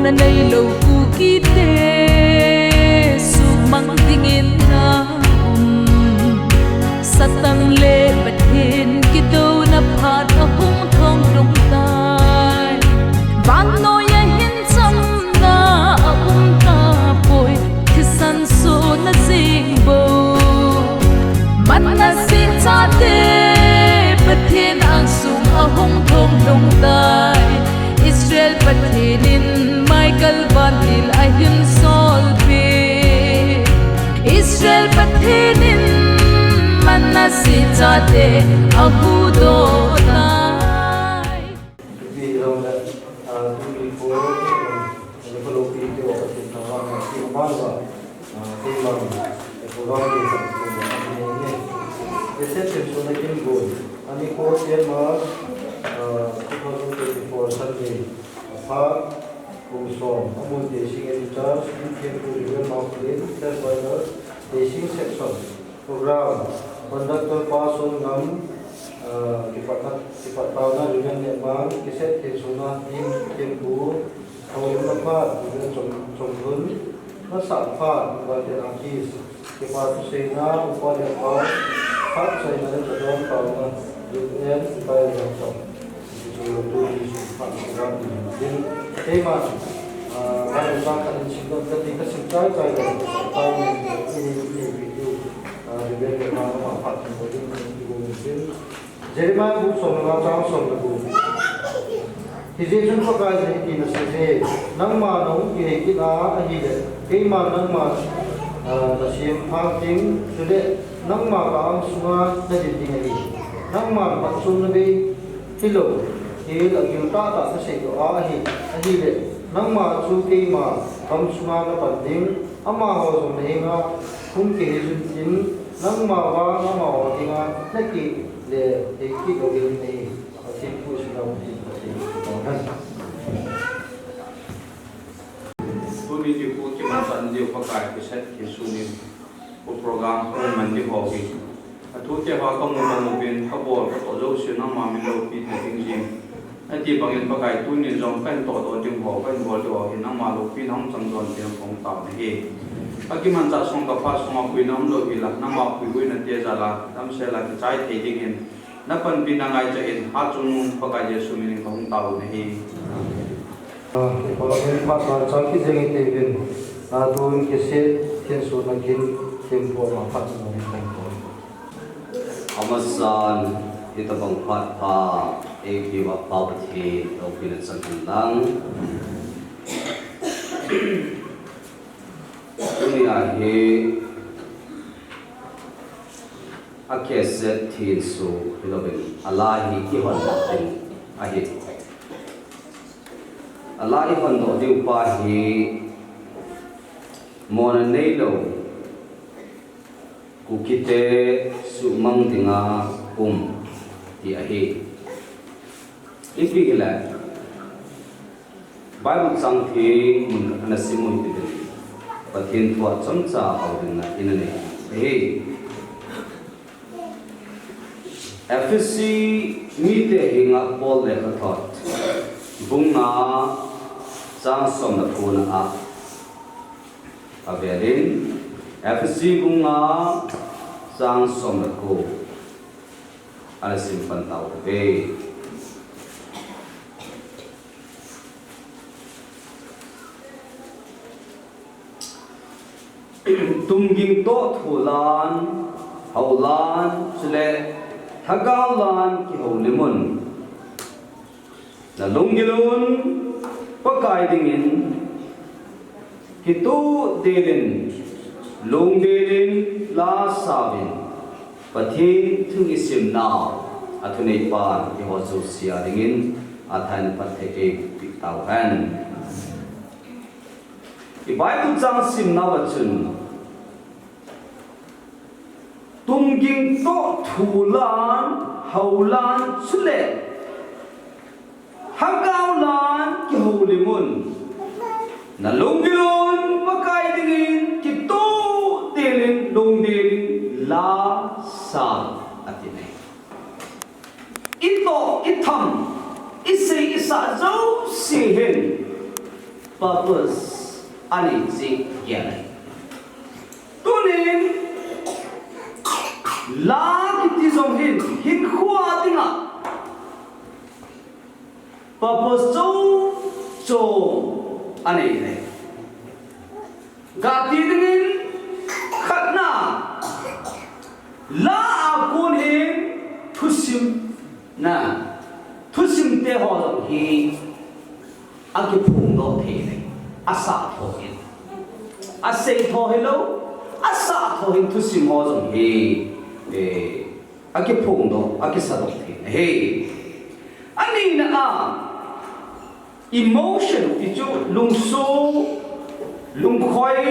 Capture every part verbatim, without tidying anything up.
Na neilou Kukite sumang dingin na um. Satan le Pathen kidouna phat ahung thong lhung tai. Vannoi a hin chamna aum tapoi, thisan sona jing bou. Manasseh chate Pathen angsung ahung thong lhung tai. Israel Pathen in Michael vantil ahin solpeh. Israel Pathen in Manasseh chate ahuhdoh tai. Ipi hilou le, ah, tuni nikho, ah, nikho loupi kiti uva Pathen thangvahna kiman uva, ah, keiman, eh, program kiti uva kati nei ne. Cassette thensohna kin gon. Ani ko tema, ah, two thousand twenty-four Sunday, aphat, kum som, amun Teising Edu Church, Teising Edu Reverend Mao Kulin, Church Bible, Teising Section. Program, conductor pa Songam, ah, kipatna, kipatna Reverend Nemang, cassette thensohna team, team pu, Houlimna phat, Reverend Chom, Chomlun, nasah phat, Reverend Akis, kipa thuseina, upa le nao, phat seina le chadon taona, Reverend Ibai Jangchom. Keiman, ah, Bible chang khat in simdoh kati, kasim chai chai le, ah, video, ah, Reverend Lemang ama phat simdoh ding, Jeremiah bung som le nga chang som le gup. Hijeh chun Pakaiyin hitin asei e, nangma nahung kihei kit a ahile, keiman nangma, ah, nasem phak ding, chule nangma ka-ang sunga nadin ding ahi. Nangman phatchomna bei hilou, thil agil tahtah naseidoh a ahi, ahile, nangma chu keima gam sunga napan ding, amaho jong nahenga hung kihei jun tin, nangma vang amaho henga nakile hei kit lou ding ahi. Pathen thu simna Pathen thu. Tuni nikho kimanchah diu Pakai cassette thensoh ni. Ko program kaman ding ho hi. Athu te ho kamu kamu pin, kabol katoh jouse nangma min loupi na ding jing. Ati bangin Pakai tunin jong kahin tohdoh ding ho, kahin bol ding ho hi nangma loupina hung chang don tin kahung tao nahi. Akimanchah song kaphat song a puina umlou hila, nangma puihuina te jal a, damsel a kichai thei dingin, napinpina ngaicha in, hatchungnung Pakai Jesu minin kahung tao nahi. Ah, Pakai phat na chang kit jeng hite uvin. Ah, tun cassette thensohna kin tempo ma phat na ni tempo. Amasan, hitabang phat pha, eipeuva Pa Pathen loupina chang hen lang. Tunia hi a cassette thensoh hilouvin, ala hi ihondoh ding ahi. Ala ihondoh diu pa hi mona neilou Kukite suhmang dinga um ti ahi. Ipi hile, Bible chang theng mun khat ana sim u hite. Pathen thu a chomcha houlimna ina nei ahi. Ephesi mite henga Paul lekhathot, bung nga, chang som le ko na a, avelin, Ephesi bung nga, chang som le ko, ana sim pan tau hite. Tumging toh thulan, houlan, chule lhagao lan kihoulimun. Na lunggil un Pakai dingin kitoh delin, lungdel in, la sauvin, Pathen thu isimnau a thuneipan eiho jouse a dingin athahatna phatthei eipe tauhen. I Bible chang simnau a chun, tumging toh thulan, houlan, chule lhagao lan kihoulimun. Na lunggil un Pakai dingin kitoh delin, lungdel in, la sauvin, ati nai. Itoh, itham, isei, isah jouse hin Purpose anei jeh gel ahi. Tunin la kiti jong hin hinkho dinga purpose chom chom anei le. Gati dingin khatna, la a kon hin thusim na, thusim te ho jong hi akiphongdoh thei le, asah tho hin, asei tho hilou, asah tho hin thusim ho jong hi, eh, akiphongdoh, akisadoh thei ahi. Anina a, emotion ti chu lungsuh, lungkhoi,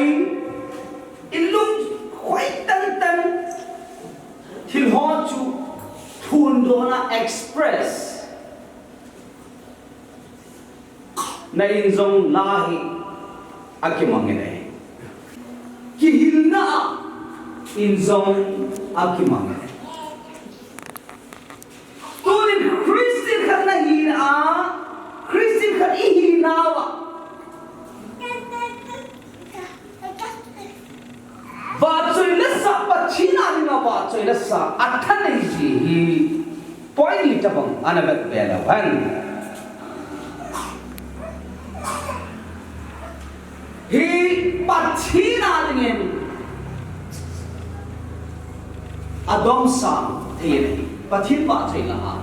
i lungkhoi tantan thil ho chu phondohna, express na in jong la hi akimang in ahi. Kihilna in jong akimang in ahi. Tunin Christian khat na hina a, Christian khat i hina uva, vahchoi le sah, Pathen a dinga vahchoi le sah athanei ji hi point ni tabang ana vet ve leu hen. Hi Pathen a dingin adomsang thei ahi. Pathen vahchoi la a.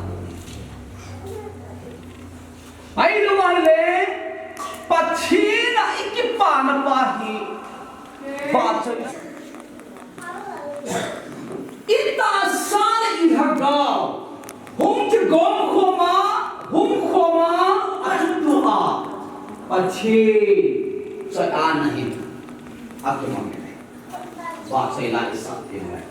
Ahilou ahile, Pathen a i kipana pa hi vahchoi. I tahsa le i lhagao hung kigom khom a, hung khom a, achuti a Pathen choi-atna hin akimang e. Vahchoi la i sah ding le.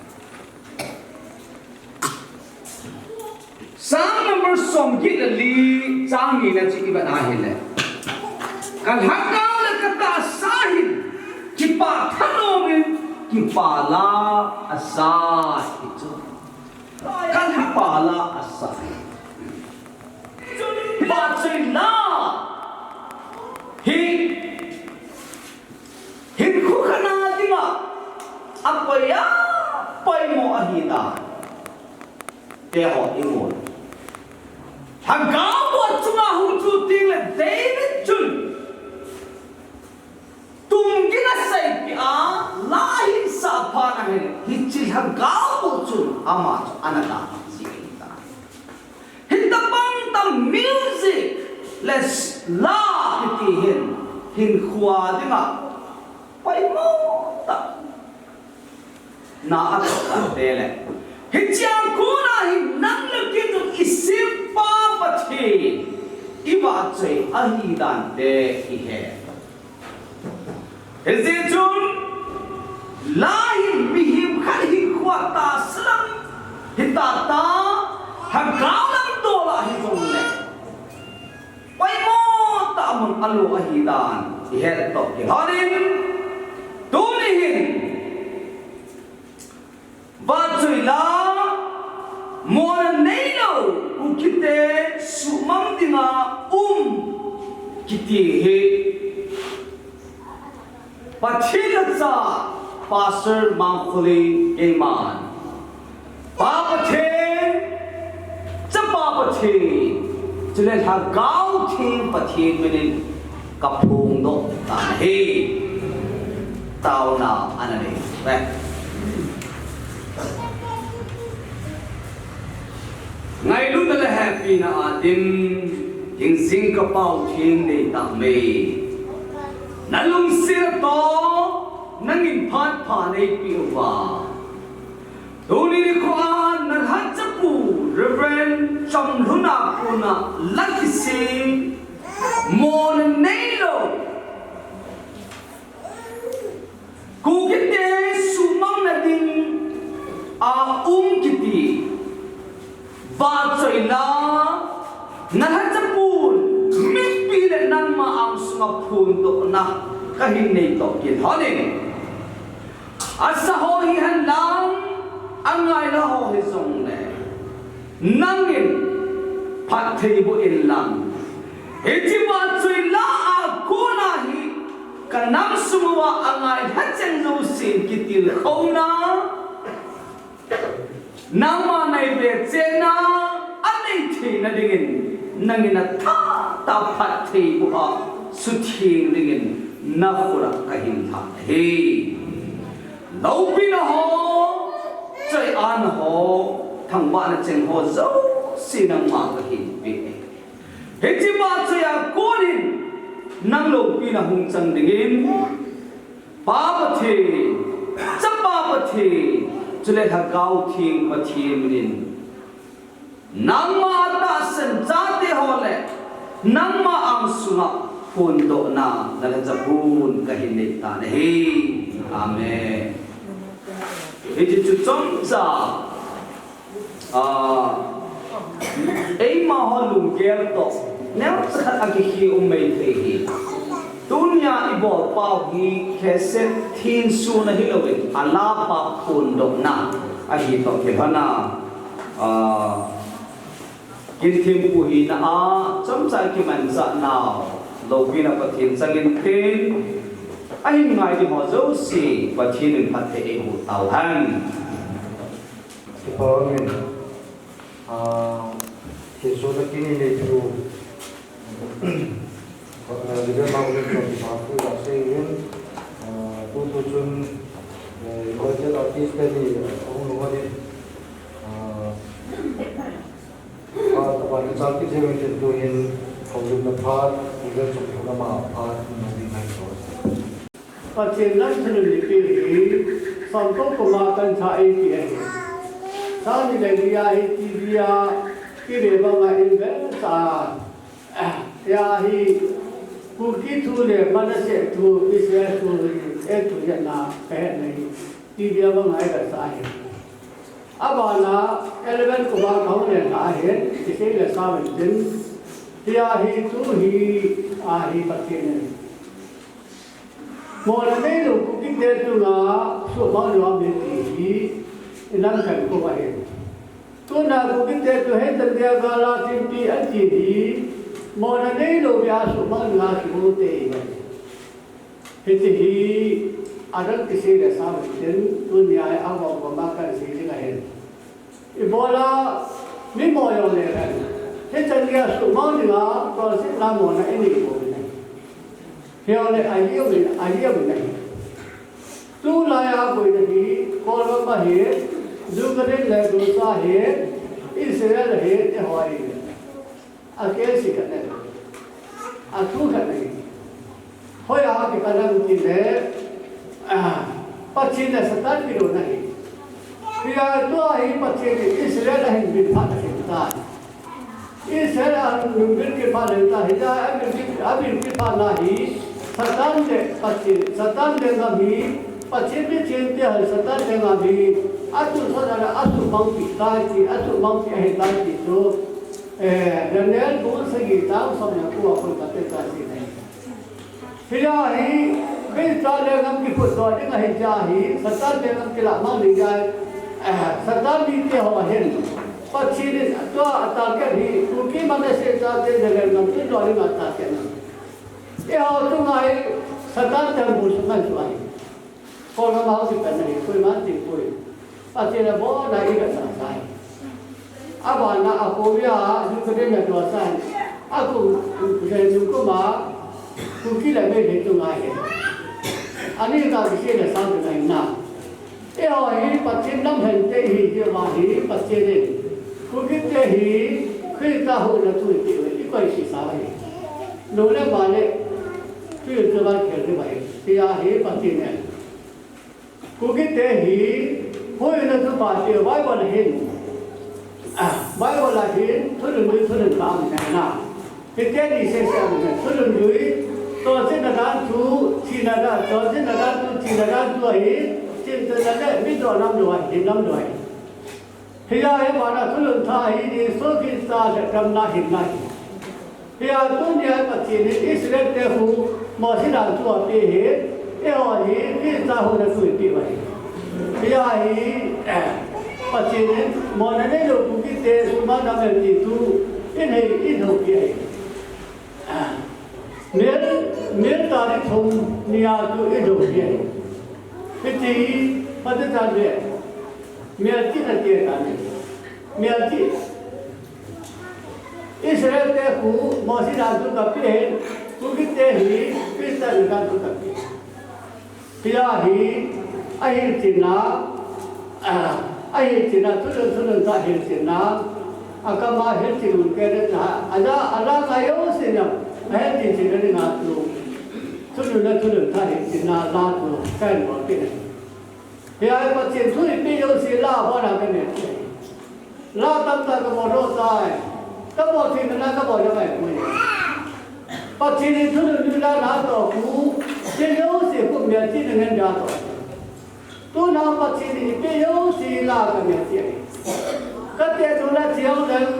Psalm number somget le li, chang ni na chu i vet a ahile, ka lhagao le ka tahsa hin kipah thanom in, kipah la asa hi chu. Ka lhagao la asa hi. Vahchoi la hi hinkho khat na dinga akoi a poimo ahi dan te ho i mu. Lhagao bou chunga hung chu teng le David chun tumgin a seipeh a, la ahin sah phat ahile, hiche lhagao bou chun ama chu ana da ji ahi tai. Hitabang tah music le la kiti hin hinkho dinga poimo tah na atoh tante le. Hichea kona hi nang le kei jong i sempa Pathen i vahchoi ahi dan te i he. Hijeh chun la hi mihem khat hinkho tahsa lam hita ta, lhagao lam dol a hijong le poimo tah mun alo ahi dan i het toh kilhon in, tuni hin vahchoi la, mona neilou Kuki te suhmang dinga um kiti hi Pathen lhacha Pastor Mangkholi keiman Pa Pathen, Chapa Pathen, chule Lhagao Theng Pathen minin ka phongdoh tan ahi. Taona ana nei uve. Ngailutna le hepina a ding, hingjing ka Pau Theng nei taume. Na lungset toh nangin phat pha neipeh uva, tuni nikho a na lhachapu Reverend Chamlhun a kona la kisei, mona neilou Kuki te suhmang na dinga um kiti vahchoi la, na lhachapun mipi le nangma angsunga phondohna kahin nei toh kilhon in, asa ho hihen lang, angai la ho hijong le nangin phatthei boh in lang, hiche vahchoi la a kona hi Chunga angai lhacheng jousen kitilkhouna, nangma naive chenna anei theina dingin, nangin nathahatah phattheibuh a sutheng dingin nakhut a kahin lhah ahi. Loupina ho, choi-atna ho, thangvahna cheng ho jouse nangma kahin pe ahi. Hiche phat choi a konin nang loupina hung chang dingin, Pa Pathen, Chapa Pathen, chule Lhagao Theng Pathen in, nangma tahsan chate ho le nangma angsunga phondohna nalhacha pon kahin neitan ahi. Amen. Hiche chu chomcha, ah, eima ho lunggel toh neocha khat a kikhe um maithei hi. Tunia ibolpau hi cassette thensun ahilouvin, alapa phondohna ahi toh kilhona, ah, Kin thempu hina a chomcha kimanchah nau, loupina Pathen chang intin, ahin ngai ding ho jouse Pathen in phatthei eiboh tauhen. Kipa umin, ah, Jesu na kini nei thu, ah, Reverend Maulen John Kipa thu la sei in, ah, tutu chun, eh, invited artist te ni, ah, hung lhung in, ah, Phat, phat, chang kit jeng in tuhin, houlimna phat, Reverend Chomthang lama phat, hung ding ahi. Pathen lam thilun nipi hi, Songkong kuma kan cha eipe ahi. Chani le ni a hi T V a, kile banga in ve sa. Ya hi, Kuki thu le Manasseh thu, Israel thu hi, eithu hetna, kahetna hi, T V a banga ive sa ahi. Abana eleven kuma kahung len ahin, isei le sa uvin tin, hia hi tu hi, ahi Pathen in. Mona neilou Kukite chunga suhmang lou ahi ti hi, inam khat kou ahi. Tuna Kukite chu hichan geiya gala thimpi achi hi, mona neilou a suhmang lou a kimu te ahi. Hiche hi adang kisei le sa uvin tin, tunia hi avang vang a kan sei ding ahin. Ibola mi mo jong le hen. Hichan geiya suhmang dinga, tolsetna mona inei pouvin ahi. Hijongle ahi umin, ahi umin ahi. Tulai a boina hi, Kolgam a hi, Ukraine le Russia hi, Israel hi, eiho hi. Akesi khat nei. Athu khat nei. Hoiya kipan ham tile, ah, Pathen le Satan kilouna ahi. Hia tua hi Pathen in Israel ahin bilphat ahin tai. Israel ahin bilphat ahin tai. Hia abil, abil bilphatna hi Satan le Pathen, Satan le ngam hi, Pathen miching te ho Satan le ngam hi, atuhsan a asuhmangpi tai ti, asuhmangpi ahi tai ti chu. Eh, Daniel bung sagi chang som le ko a kon kate ta si nei. Hia hi, Christa le ngam kiphutdoh ding ahi jeh a hi, Satan le ngam kilah mang ding jeh a, eh, Satan mite ho ahin. Pathen in tua a target hi, Kuki Manasseh chate le ngam kidoh ding a target na. Eiho chunga hi, Satan te bul sung ngai chu ahi. Kolgam a hung kipan ahi, koiman ti poi. Pathen in abona iga sa sai. Abana a Korea, Ukraine a tua sai. Akum, Ukraine kum a, Kuki le Meitei chunga hi. Ani ka kisei le sa tu nai na. Eiho hi Pathen lamhen te ihi jeh uva hi Pathen in. Kukite hi Christa huhhingna thu ipi uve, ikoisih sa uve. Nu le pa le, tui chu ba khel ni ba hi. Tia hi Pathen in. Kukite hi, huhhingna thupha ti Bible a hin. Ah, Bible a hin, thulhun lui, thulhun pha aum nai na. Hiti hi sese aum nai. Thulhun lui, tolsetna dan thu, thina dan, tolsetna dan thu, thina dan thu ahi, thina dan le, midoh lam lou ahi, hin lam lou ahi. Hia hi bana thulhun thah hi Jesu Christa le damna hinna hi. Hia tunia Pathen in Israel te khu Mosi dan thu ape hi, eiho hi Christa huhhingna thu ipi uva hi. Hia hi, eh, Pathen in mona neilou Kukite suhmang ding ahi ti thu, in hei, in houpi ahi. Mel May tarik thum nia chu i dong hi. Hiti, pati ta le. Melchizedek ati ta ni. Melchi. Israel te khu Moses dan chu kapeh in, Kuki te hi Christian dan chu kapeh. Hia hi, ahilchetna, ah, ahilchetna, thulhun, thulhun tah hilchetna, akam a hilchet un kei le ta, aja, aja ngai jouse na, ahilchetna dinga chu, thulhun le thulhun tah hilchetna la chu, kahin bol kit e. Hia hi Pathen thu eipeh jouse la ho la kahin bol kit e. La tamtah kabol lou tai. Kabol thei nana kabol lou tai poi. Pathen in thulhun lui la natoh khu, thil jouse khu melchina ngen natoh. Tuna Pathen in eipeh jouse la kamelchi ahi. Kate tuna chiang leng,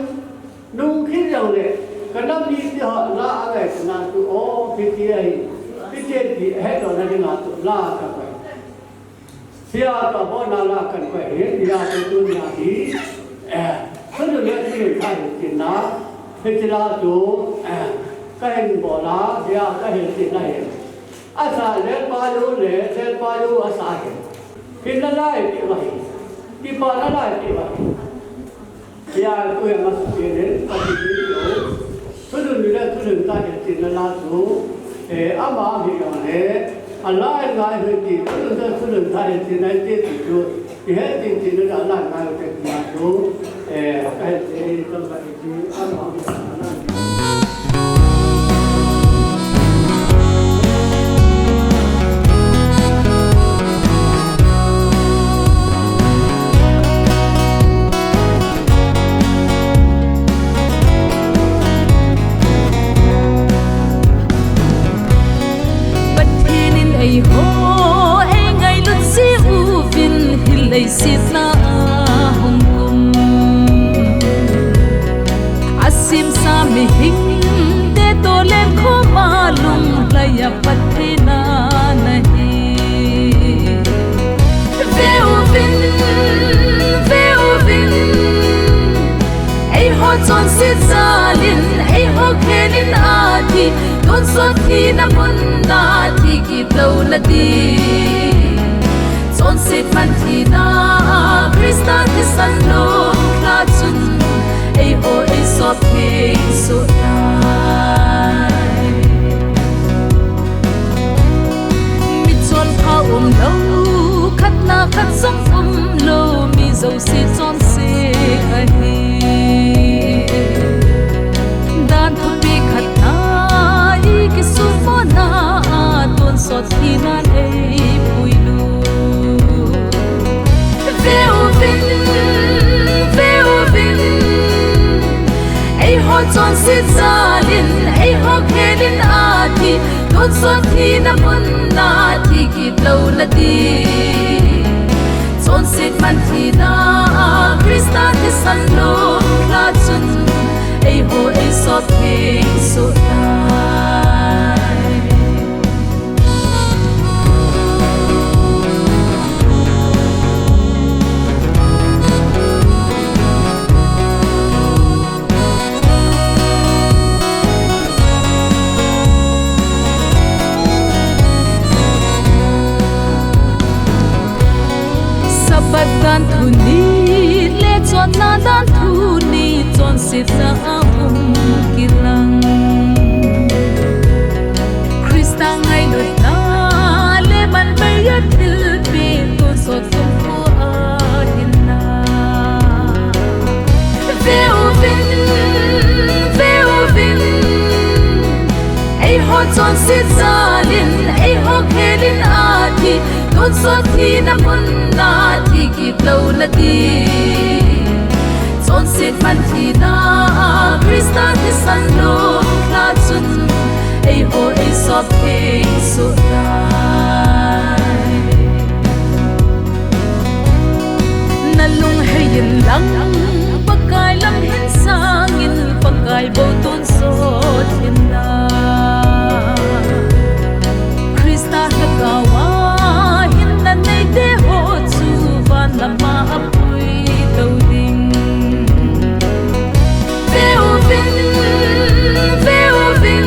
nung khin jongle, kanam mite ho la angaisana chu, o, hiti ahi, hiti ti, hedohna dinga chu la kakoi. Hia kabolna la kahin koi hi, hia chu tunia hi, eh, thulhun le thulhun tah hilchetna, hiche la chu, eh, kahin bol a, hia kahilchetna hi. Asa lelpa jou le, lelpa jou asa hi. Hinna la eipeh uva hi. Kipana la eipeh uva hi. Hia, tuhi masa peh le, Pathen in, thulhun le thulhun tah hilchetna la chu, eh, ama hi jongle, ala ngai u hite, thulhun le thulhun tah hilchetna hite ti chu, ihet ding ti le ala ngai u hite ti chu, eh, kahin sei, tong ka ti, ama hi jongle. Pathen in eiho eingailut jeh uvin hiche leiset a hung um. Asemsa mihingte toh lengkhom a lunglhai a Pathen ana hi. Veuvin, veuvin, eiho chonset jal in, eiho khel in ati, tonsot thina mun a thi kit lou nati. Chonset man thina a Christa thisan lunglha chun, eiho eisop theng soh tai. Michonpha umlou, khat na khat jong umlou, mi jouse chonse ahi. Dan thupi khat na i kisumona a, tonsot thina eipui lou. Veuvin, veuvin, eiho chonset jal in, eiho khel in ati, tonsot thina mun a thi kit lou nati. Chonset man thina a Christa thisan lunglha chun, eiho eisop theng soh tai. Sabbath dan thu ni le chonna dan thu ni chonsetna a um kilang. Christa ngailutna le manbeiya thilpeh tonsot kumkho ahinna. Veuvin, veuvin, eiho chonset jal in, eiho khel in ati, tonsot thina mun a thi kit lou nati. Chonset man thina a Christa thisan lunglha chun, eiho eisop theng soh tai. Na lunghei inlang, Pakai lam hin sangin, Pakai bou tonsot hinna. Christa lhagao a hinna neite ho chu van lam a apui lou ding. Veuvin, veuvin,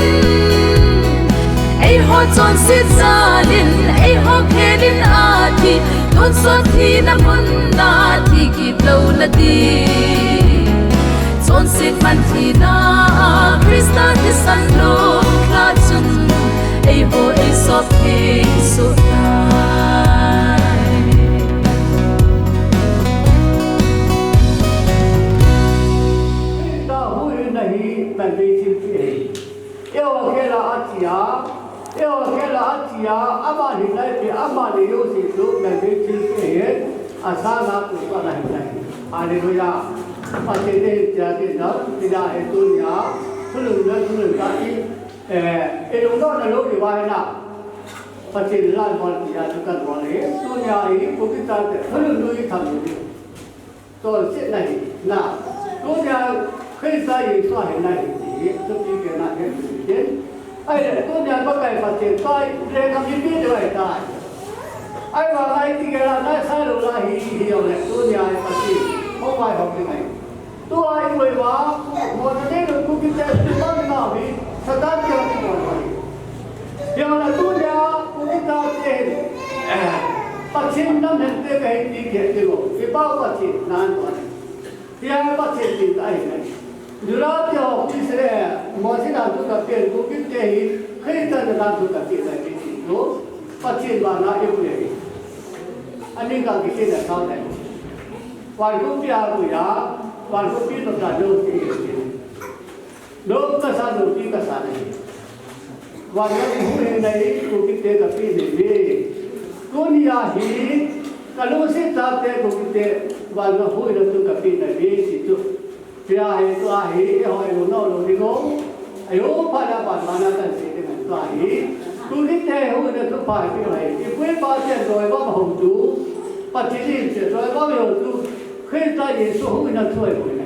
Chonset jalin eiho khelin athi, tonsot thina munna thi kit louna ding. Chonset man thina a Christa thisan lungkha chun, eiho eisop thei soh tai. Christa huhhingna hi manvei thilpeh ahi. Eiho khela athi a, eiho khela athi a, ama hinna ipi, ama nei jouse chu manvei thilpeh ahi, asanga tupa ana hinna ahi. Hallelujah. Pathen in tia tina, tina hi tunia, thulhun na thulhun ta i, eh, ilungdon na lou i vaina. Pathen lam bol tia chu kan bol ahi, tunia hi, Kuki chate, thulhun nu i tham ni. Chonsetna hi, na. Tunia Christa Jesu a hinna hi, ti hi, thupi kei na hi, ti hi. Ahile, tunia Pakai Pathen, tua i, le ka mi pi de vai tai. Ahivang a i ti kei la, na sa lou la hi, hi jong le, tunia i Pathen, hung vaihom ding ahi. Tua i koi va, mo na nei lou Kuki te, tu ma na hi, Satan te ti mo na hi. Hijongle tunia, Kuki chate hin, eh, Pathen nam hinte kahi ti kit ding o. Ipi Pathen nan tua. Hia Pathen tin ta ahi nai. Juda te ho Israel, Mosi dan thu kapeh, Kuki te hi, Christa dan thu kapeh nai ti chu. Pathen vana i pui ahi. Ani ka kisei na sao nai. Van khopi a pui a, van khopi to ta lo ti hi. Lou kasa, loupi kasa nei. Vangam huhhingna hi Kuki te kapeh nei ve. Tunia hi, ka lungset tah te Kuki te, vangam huhhingna chu kapeh nei ve ti chu. Tia hi tua hi, eiho i lungdon lou ding o. Eiho phat a vangam na kan sei ding tua hi. Kuki te huhhingna chu pha hi pi mai. I pu i pa te doi va ho chu. Pathen in te doi va ho chu. Christa Jesu huhhingna chu ahi.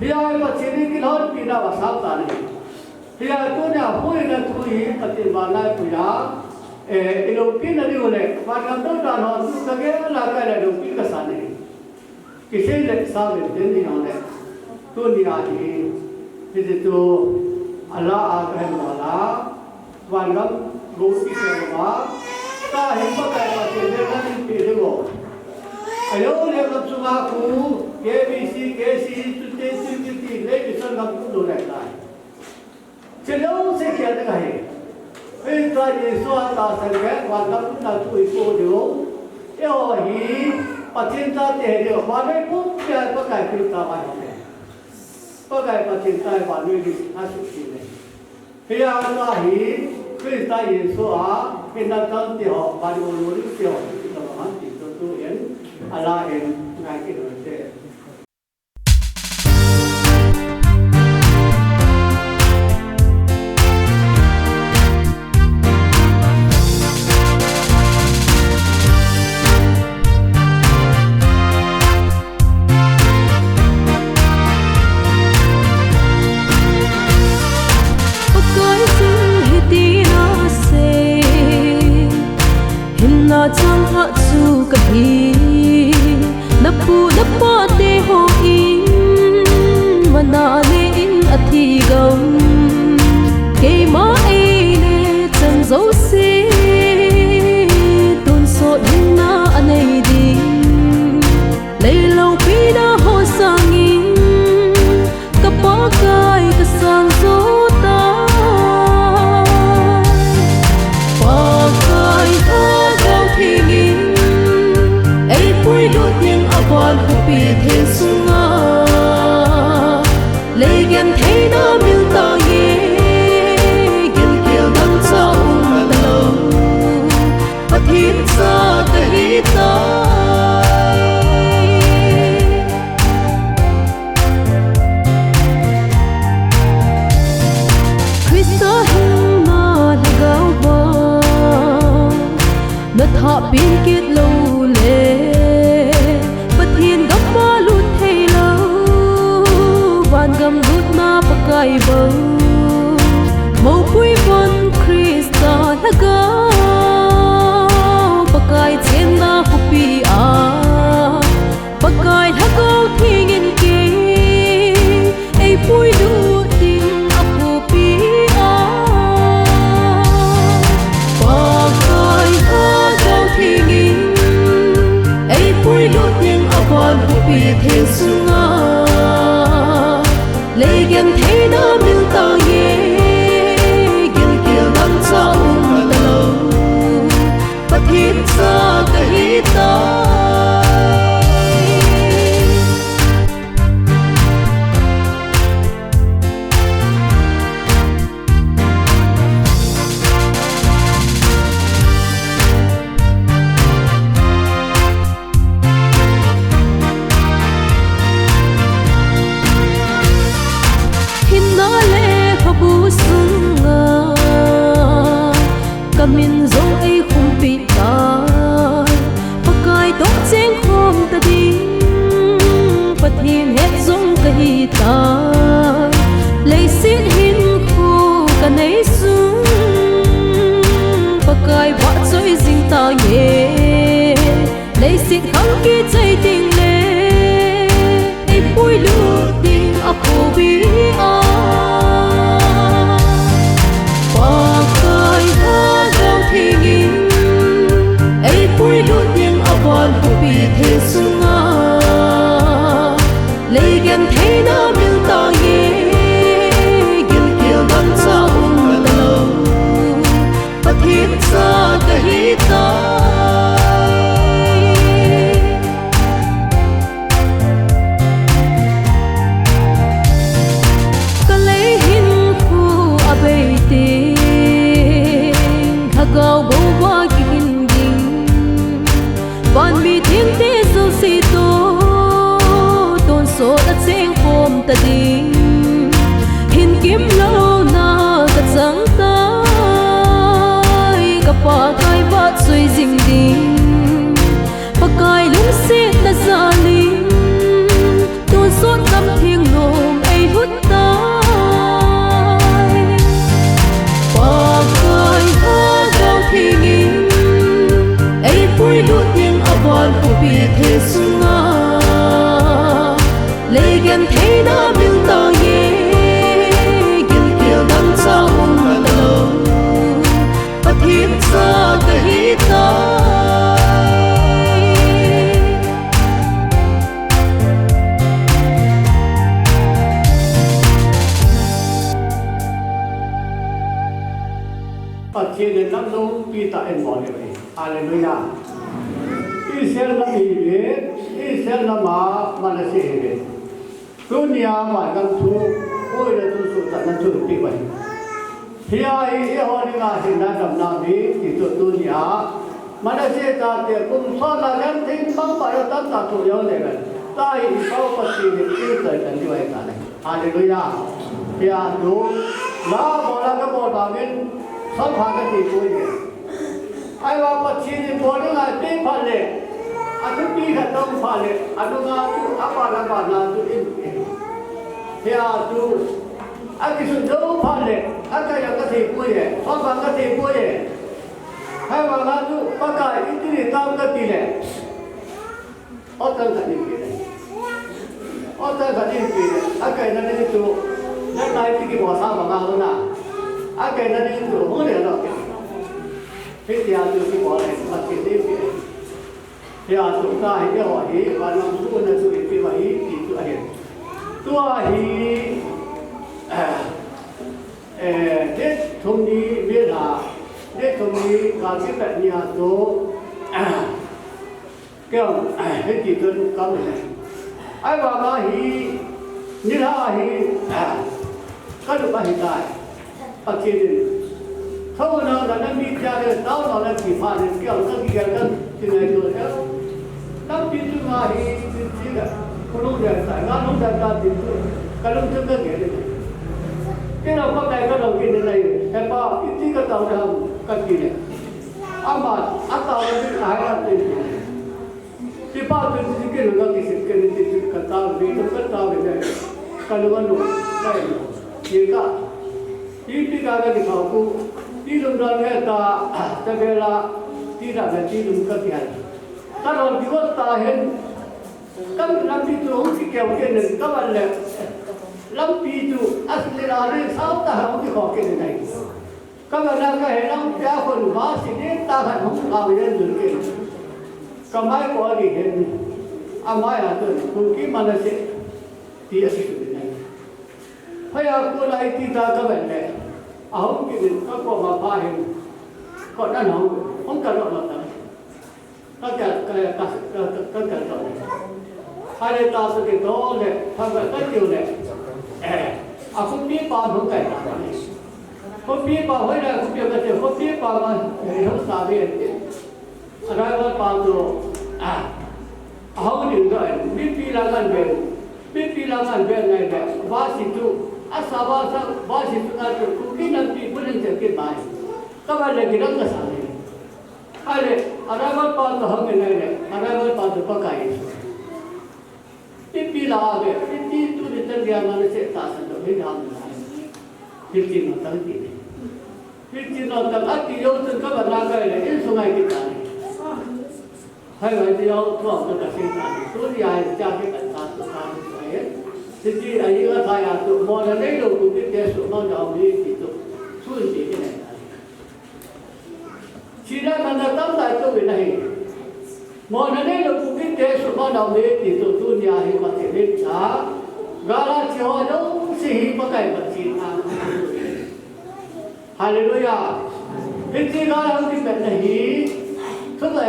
Hia Pathen in kilhonpina va sam ta nei. Hia tunia huhhingna thu hi Pathen vana i pui a, eh, i loupina diu le, vangam dou dan ho thu ka gel a ka le loupi kasa nei. Kisei le sa ve den ni ho le. Tunia hi, hiche chu, ala a ka hin bol a. Vangam, go ti kei uva, tahin Pakai Pathen in na min pe ding o. Ajou le gam chunga khu, K B C, K C, chute, chute, ti, le mission gam khu lou le tai. Che lou se kia de ka he. Christa Jesu a tahsan le, vangam na tu i ko ding o. Eiho hi, Pathen chate hi ding o. Vangam pumpi a Pakai Christa vai ho le. Pakai Pathen tai vannoi ding a suhtheng le. Hia tua hi Christa Jesu a, hinna chang ti ho, van u lu ri ti ho, ti ho han ti chu tu in, ala in, ngai kit u hite. Pakai jing hitin asei, hinna chang lhah chu kahi. Na pu na pa te hon mana nei in athi gam, keima eile chan jouse tonsot hinna anei ding. Lei loupina ho sangin, ka Pakai ka sang jo tai. Pakai Lhagao Theng in, eipui lut ding a van khopi theng sunga. Lei gentheina mil tange, gilkel dang cha um talou, Pathen cha kahi tai. Christa hinna lhagao va, na thah pen kit lou le, Pathen gam a lut thei lou, vangam lutna Pakai bou. Moupui von Christa lhagao, Pakai chenna khopi a, Pakai Lhagao Theng in kei, eipui lut ding a khopi a. Sit khang kichai ding le, ei puilut ding a phubi a. Pakai Tha Jong Theng in, ei puilut ding a van phubi thei sunga. Lei gentheina mil tang e, gilkel dang cha um talou. Pathen cha ka hi tai. Ka lei hin khu a bei teng, lhagao bou va kihin ding. Van mi thengte jouse toh, tonsot a cheng khom ta ding. Hin kimlouna ka chang tai, ka Pakai vahchoi jing ding. Pakai lungsetna jal in, tonsot gamtheng nom ei lhut tai. Pakai Tha Jong Theng in, ei puilut ding a van phubi thei sunga. Lei gentheina mil tang e, gilkel dang cha um talou. Pathen cha ka hi tai. Pathen in lampi tah in bol e. Hallelujah. Israel lam hi ve, Israel lam a Manasseh hi ve. Tunia vangam thu, puina thu, suhtatna thu ipi vai. Hia hi eiho dinga hinna damna mi ti chu tunia. Manasseh chate kum som le genthei bang pa tamtah thu jong le ve. Tua hi i Pau Pathen in i choi kan ti vai ta le. Hallelujah. Hia chu, la bol a ka bol bangin, som pha ka ti poi e. Ahivang Pathen in bol ding ahi phat le, athupi khat dong phat le, anunga chu, aban aban a chu in, in. Hia chu, akisun jou phat le, akai a ka thei poi e, hon bang ka thei poi e. Ahivang a chu, Pakai iti ni tam ka ti le. Ot tang khat in pe le. Ot tang khat in pe le. Akaina ding chu, na tai ti kibol sa banga lou na. Akaina ding chu, hung le lou. Hitia chu kibol le, Pathen in pe le. Hia chu ka hi, eiho hi, vannoi thu na chu ipi va hi, ti chu ahi. Tua hi, eh, eh, date thum ni, May lha, date thum ni, ka kipat nia chu, eh, Kei, hiti chun ka um e. Ahivanga hi, nilhah hi, ka lup ahi tai. Pathen in. Thouna na na mi tia le, taona na ti phat le, kei ka kigel ka ti ngai to le. Lampi chunga hi, ti ti le, ka lung le tai, ka lung le tai ti tu, ka lungthim ka gel le. Kei la pa kai ka lo ki ne nai, he pa, iti ka tao le ham, ka ti le. Ama, atao le, ahai la ti. Kipa tu ti ken ka kisit ken ti ti ka ta ve tu ka ta ve ne. Ka lu ka lu. Ka lu. Ye ka. Ipi ka ka ti ka ku. Ti lum da ne ta. Ta ve la. Ti da ne ti lum ka ti han. Ka lo ti wa ta hen. Ka lampi tu hung ti ke ke ne ka van le. Lampi tu as le la le sa ta ha hung ti ko ke ne nai. Ka gana ka henang pia khun va si ding ta khat hung kau yen dun kin. Ka mai ko a di hen. A mai a tun, Kuki Manasseh ti a si tu ding ai. Phaya ko lai ti ta ka ven le. A hung ki din ka ko ma pha hen. Ko nan hung, hung ka lo lo ta. Ka ka, ka, ka, ka, ka, ka, ka. Hale ta su ke to le, ka, ka, ka tiu le. Eh, a kupi pa hung kai ta. Kupi pa hoi na kupi ka te, kupi pa ma, eh, hung sa ve. A rai wa pa to, ah, a hung ni ga, mi pi la ngan ve. Mi pi la ngan ve ngai ve. Ba si tu, a sa ba sa, ba si tu na tu, kupi na pi pu len te ke bai. Ka ba le ki dang ka sa le. Ahile, arrival pa to hung in ahile, arrival pa to Pakai. Ipi la ave, ipi tu ni tan dia Manasseh tahsan to, hi ham la. Fifteen no tang ti. Fifteen no tang ati yo tun ka ba na ka le, in sungai ki ta. Hai ngai ti yau tuang ka ka sing ta ni. Tu ni ai cha ke kan ta tu ta ni sai. Ti ti ai ga ta ya tu mo na nei lo ku ti te su mo na mi ti tu. Su ti ke nei ta. Chi na kan na tam ta tu ni na hi. Mo na nei lo ku ti te su mo na mi ti tu tu ni ai ma ti ni ta. Ga la chi ho no si hi pa kai pa chi ta. Hallelujah. Hiche gal hung kipat na hi, chule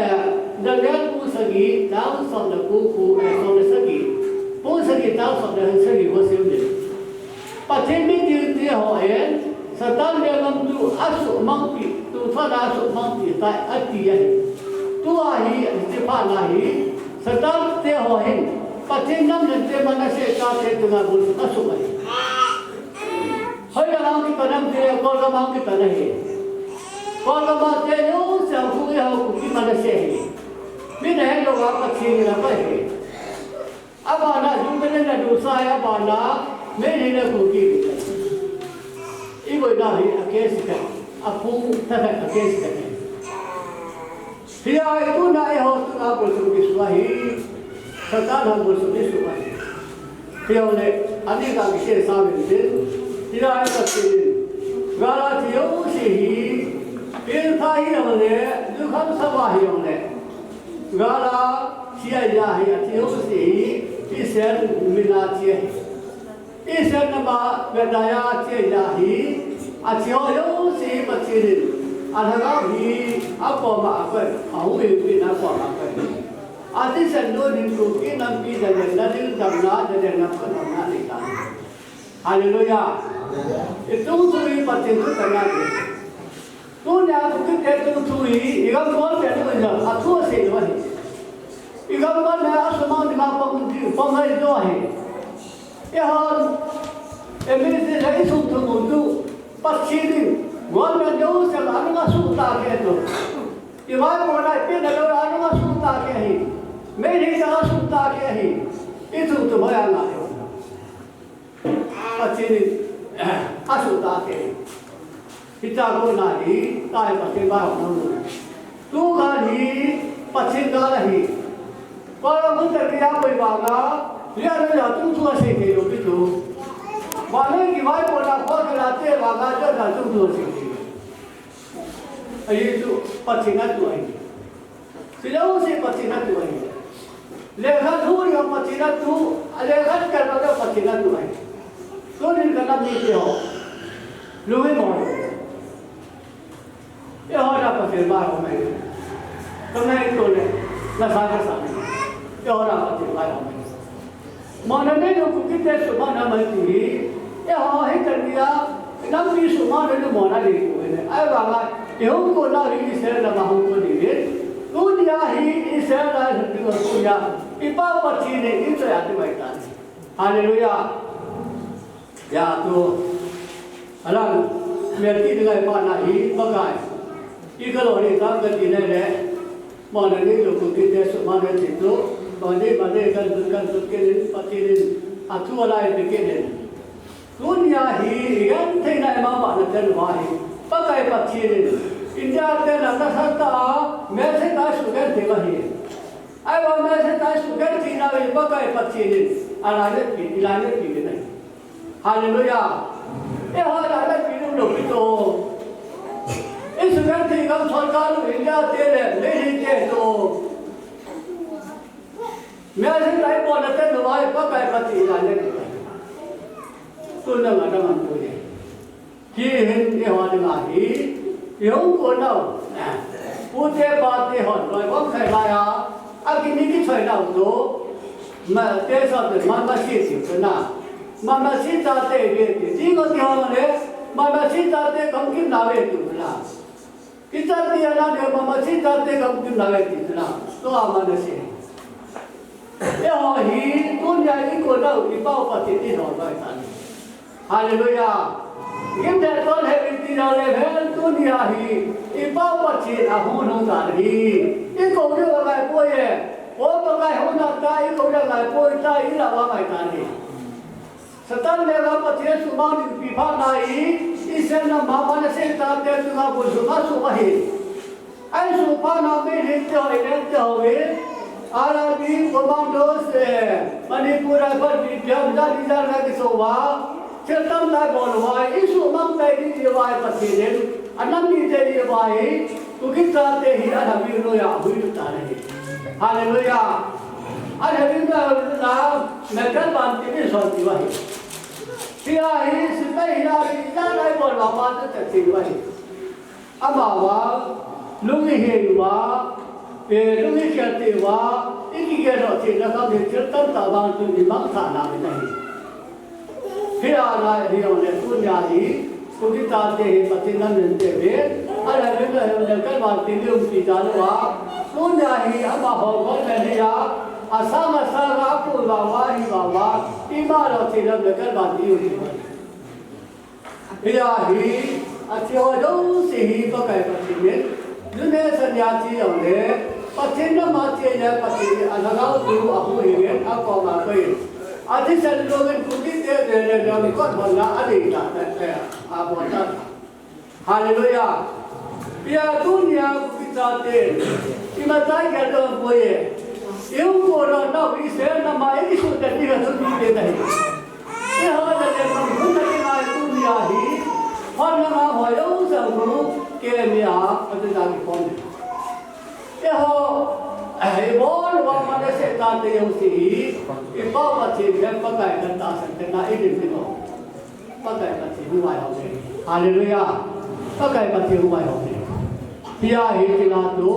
Daniel bung sagi, chang som le ko, ko, eh, som le sagi. Bung sagi, chang som le sagi ho sim le. Pathen mi ding te ho in, Satan lenggam chu asuhmang pi, tu thon asuhmang pi tai, ati ahi. Tua hi, ati phat na hi, Satan te ho hin, Pathen nam leng te Manasseh chate chunga bul asuh ahi. Hoilang a kipat ham ti le, Kolgam a kipat ahi. Kolgam a te jouse khu i hou Kuki Manasseh ahi. Mi na het lou a Pathen in apai ahi. Abana Jubilee na dusa ahi, abana Meitei le Kuki. I boina hi a case ka, a pu ta ka a case ka. Hia i tuna eiho tuna bolsung kisuh ahi, Satan hon bolsung kisuh ahi. Hia le, ani ka kisei sa min tin, hia i ka tin, gal a thi jouse hi, pil tha hi jong le, dukham sava hi jong le, gal a thi a ja hi, a thi jouse hi, Israel min a thi ahi. Israel nam a Bethlehem a thi ahi, a thi ho jouse hi Pathen in, a lhagao hi a koma a koi, a huhhingpi in a koma a koi. A thisan nun hin Kuki nampi Daniel na ding damna, Daniel nam ka damna nei ta. Hallelujah. I tungthu hi Pathen thu tana ni. Tunia Kuki te tungthu hi, i gam bol pe nu in jong, a thu asei lou ahi. I gam bol na asuhmang ding a pang ding, pang ahi lou ahi. Eihon, eimite le i sum thum u chu, Pathen in, government jouse anung asuh tah kei chu. I vaipona i pehna lou anung asuh tah kei ahi. Meitei jong asuh tah kei ahi. I thum thum hoi a ngai. Pathen in, asuh tah kei ahi. Hitia kona hi, tai Pathen vaihom nau. Tu gal hi, Pathen gal ahi. Koi a mun ta kia koi vanga, lia na lia tung tua sei thei lou pi tu. Vana kivaipona koi ka la te vanga, lia na tung tua sei thei. Ahi tu, Pathen a tu ahi. Thi jouse Pathen a tu ahi. Lekha thu jong Pathen a tu, a lekha kal jong Pathen a tu ahi. Tunin ka nam mite ho. Lungin mo. Eiho a Pathen vaihom ahi. Ka ngai to le, na sa ka sa. Eiho a Pathen vaihom ahi. Mona nei lou Kuki te sumang na mai ti hi. Eiho hi tania, nampi sumang na mona nei lou hi ne. Ahivanga, i hung kon nau hi Israel nam a hung kon ding hi. Tunia hi Israel a hung kon tunia. I Pa Pathen in i choi a ti mai tan. Hallelujah. Ya tu. Alang, mi ti ding ai pa na hi, Pakai. I ka lo ni ka ka ti nei le. Mona nei lou Kuki te sumang na ti tu. Mona nei, mona nei kan tu kan tu ke ni, Pathen in. A thu a lai pe ke ni. Tunia hi, i genthei na i mama na ten va hi. Pakai Pathen in. India te na ta sa ta, message ta sugenthei va hi. Ahivang message ta sugenthei na hi, Pakai Pathen in. A lai le pi, i lai le pi na hi. Hallelujah. Eiho a la pi nu no pi to. I sugenthei gam sorkar u India te le, Meitei te to. Message ta i bol na te no ai Pakai Pathen i lai le pi. Tu na nga na man tu ye. Hi hin eiho a ding a hi, i hung kon nau. Pu te pa te hon, loi bom khai lai a, a ki ni ki choi nau to, ma te sa te ma ma si si tu na. Ma ma si ta te ve ti, ti ko ti hon le, ma ma si ta te kam kim na ve tu na. Ki ta ti a na de ma ma si ta te kam kim na ve ti tu na. To a ma na si. Eiho hi, tunia i kon nau, i Pa u Pathen in hon vai tan. Hallelujah. Gim le tol he i ti nau le hen tunia hi, i Pa u Pathen a hung hung tan hi. I ko le va ngai poi e. O Pakai hung na ta, i ko le ngai poi ta, i la va ngai tan hi. Satan le la Pathen sumang ding pi phat na hi, Israel nam a Manasseh chate chunga bul sum asuh ahi. Ai su pa na me hin te ho, inen te ho ve. R R B commandos, eh, Manipur Rifle, B P M, ja di ja na ki so va. Thil tamtah bol uva, i sumang tai di di uva, Pathen in, anam mite di uva hi, Kuki chate hi, a lhavi noiya, ahui lut tan ahi. Hallelujah. A lhavi noiya, na, mekan ban ti ni son ti uva hi. Tia hi, sipai hi, a hi, ja lai bol uva, pa te te ti uva hi. Amavang, lung i hen uva, eh, lung i kiat uva, i kigel doh theina gam hi thil tamtah vang chun i mangthah nau ahi. Hia nai hi jong le tunia hi, Kuki chate hi Pathen lam len te ve, a la len le len kan vang ti lum ti dan uva, tunia hi amaho government hi a, asang asang a pu va va hi va va, i ma lo ti lam le kan vang ti lum ti va. Hia hi, a thi ho jouse hi Pakai Pathen in, donation a thi jong le, Pathen lam a thi le Pathen in a lhagao thu a hu hi ngen a kom a koi. A thisan lou in Kuki te le le le kot hon na a dei ta ta ta a bon ta. Hallelujah. Hia tunia Kuki chate, i matai ka dong ko ye. I u ko na na wi se na ma i su ta ni ka su ni te ta hi. Eiho le le nung hun na ki ngai tunia hi, hon na nga ho jouse hu, K M A, a te ta ki kon. Eiho, eh, i bol uva Manasseh chate jouse hi, i Pau Pathen khen Pakai khen tahsan khen na i din ni mo. Pakai Pathen hu vai ho ne. Hallelujah. Pakai Pathen hu vai ho ne. Hia hi ti la tu,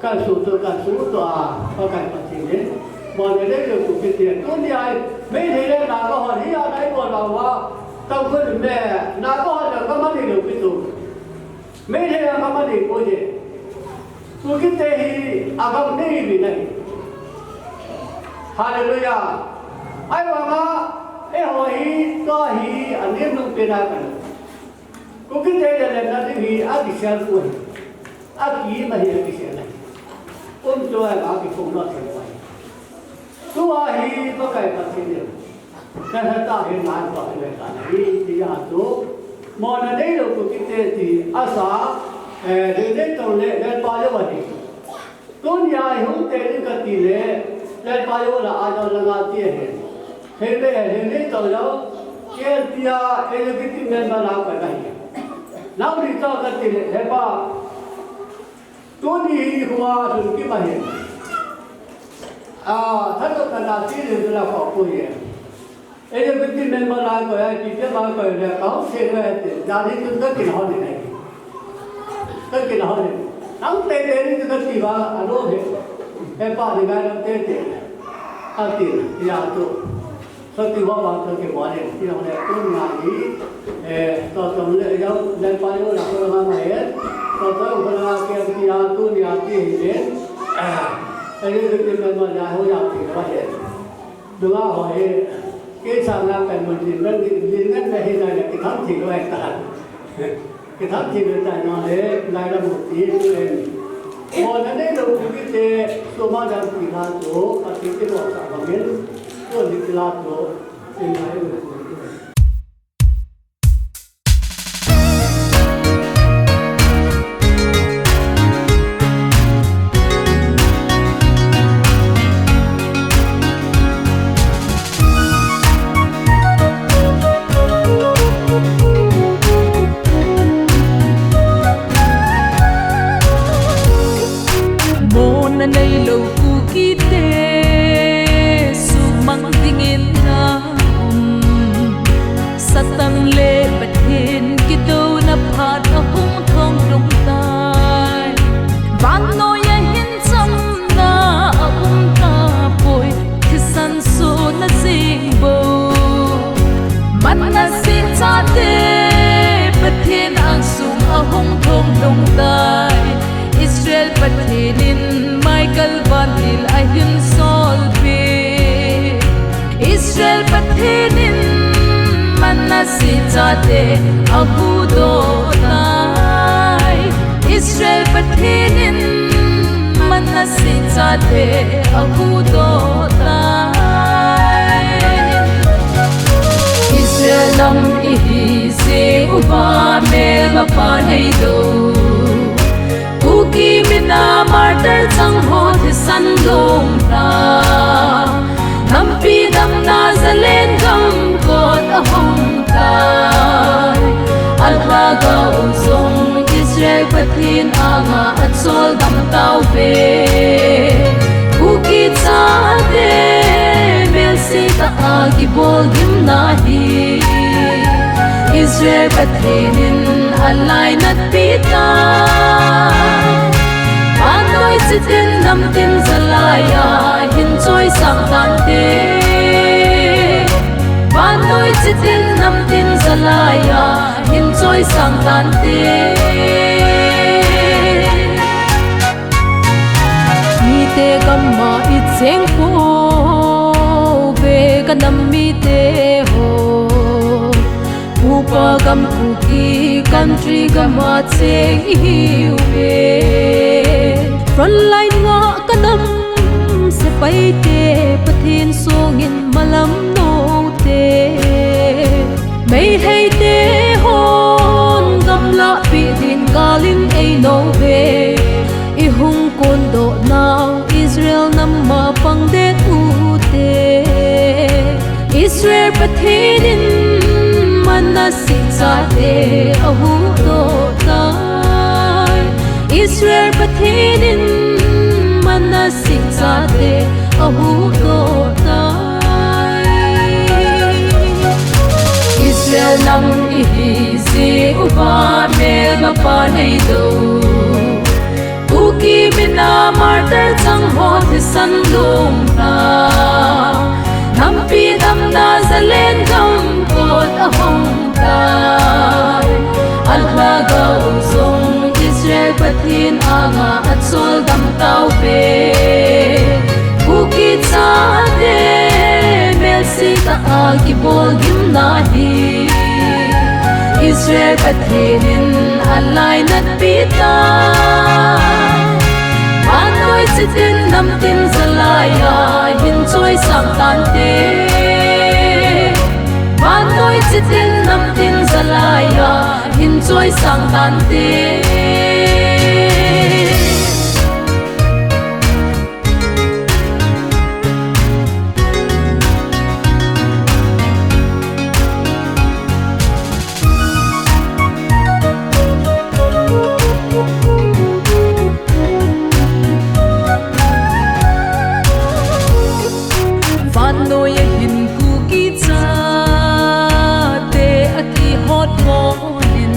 kan su tu, kan su tu a, Pakai Pathen in. Mo ne le le tu ki ti. Tunia hi, Meitei le Naga hon hi a nai bol uva. Tangkhul me, Naga hon le ka ma ni le ki tu. Meitei a ka ma ni ko je. Kuki te hi a gam nei mi na hi. Hallelujah. Ahivanga, eiho hi, tua hi, a nem nung pe na kan. Kuki te le le na ding hi, a kisel ko hi. A ki ma hi, a kisel na hi. Um tua a ki phong na thei ko hi. Tua hi Pakai Pathen in. Ka heta hi ngai pa le ka hi ti a tu. Mo na nei lou Kuki te ti asa, eh, le le to le, le pa le wa hi. Tunia hi hung te ni ka ti le, le pa le wa la a jo la nga ti he. He le, he le to lo, ke ti a, e le ki ti men ba la ka hi. Nau ni to ka ti le, he pa. Tuni hi hua sun ki ma hin. A, tha to ta na ti le la ko ko ye. E ye ki ti men ma la ko ya ki te ma ko le ka ho se le te. Ja ni tu ka ki ho ni ne. Ka ki ho ni. Nang te te ni tu ka ti ba a lo he. He pa ni ga te te. A ti ya tu. Soti ho ba to ke ba le, ti ho le, tunia hi, eh, to to le, yo, le pa yo, la ko ma ma he, to to ko la ke ti a tunia ti hi le, eh, eh, ti ma ma ya ho ya ti ba he. Dua ho he, ke sa na ka mo ti, na ni, ni na na he na le, ki tham ti lo ai ta. Ki tham ti lo ta no le, lai la mo ti, tu le. Mo na ne lo ku ki te, to ma da ti na to, a ti ti lo sa ba men, to ni ti la to. Mona neilou Kuki te sumang dingin na um. Satan le Pathen kidouna phat ahung thong lhung tai. Vannoi a hin chamna aum tapoi, thisan sona jing bou. Manasseh chate Pathen angsung ahung thong lhung tai. Israel Pathen in Michael vantil ahin solpeh. Israel Pathen in Manasseh chate ahuhdoh tai. Israel Pathen in Manasseh chate ahuhdoh tai. Israel lam ihi jeh uva melmapa neilou, Kuki Martyr chang ho thisan lom ta, nampi damna Zalen gam kot ahung tai. Alhagao jong Israel Pathen anga achol dam tauve. Kuki chate melsetah a kibol gimna hi Israel Pathen in alainatpi tai. Vannoi chitin namtin Zalai a hin choisang tante. Vannoi chitin namtin Zalai a hin choisang tante. Mite gam a i cheng pouve, ka nam mite ho. Upa gam Kuki country gam a cheng i hiuve. Frontline ngah ka nam sepaite, Pathen songin malam noute. Meiteite hon gamlahpi din galin einouve. I hung kondoh nau Israel nam a pang det ute. Israel Pathen in Manasseh chate ahuhdoh tai. Israel Pathen in Manasseh chate ahuhdoh tai. Israel nam ihi jeh uva melmapa neilou. Kuki mina martyr chang ho thisan lom ta. Nampi damna Zalen gam kot ahung tai. Alhagao jong Israel Pathen anga achol dam tauve. Kuki chate melsetah a kibol gimna hi Israel Pathen in alainatpi tai. Vannoi chitin namtin Zalai a hin choisang tante. Vannoi chitin namtin Zalai a hin choisang tante. Vannoi a hin Kuki chate akihot mo in,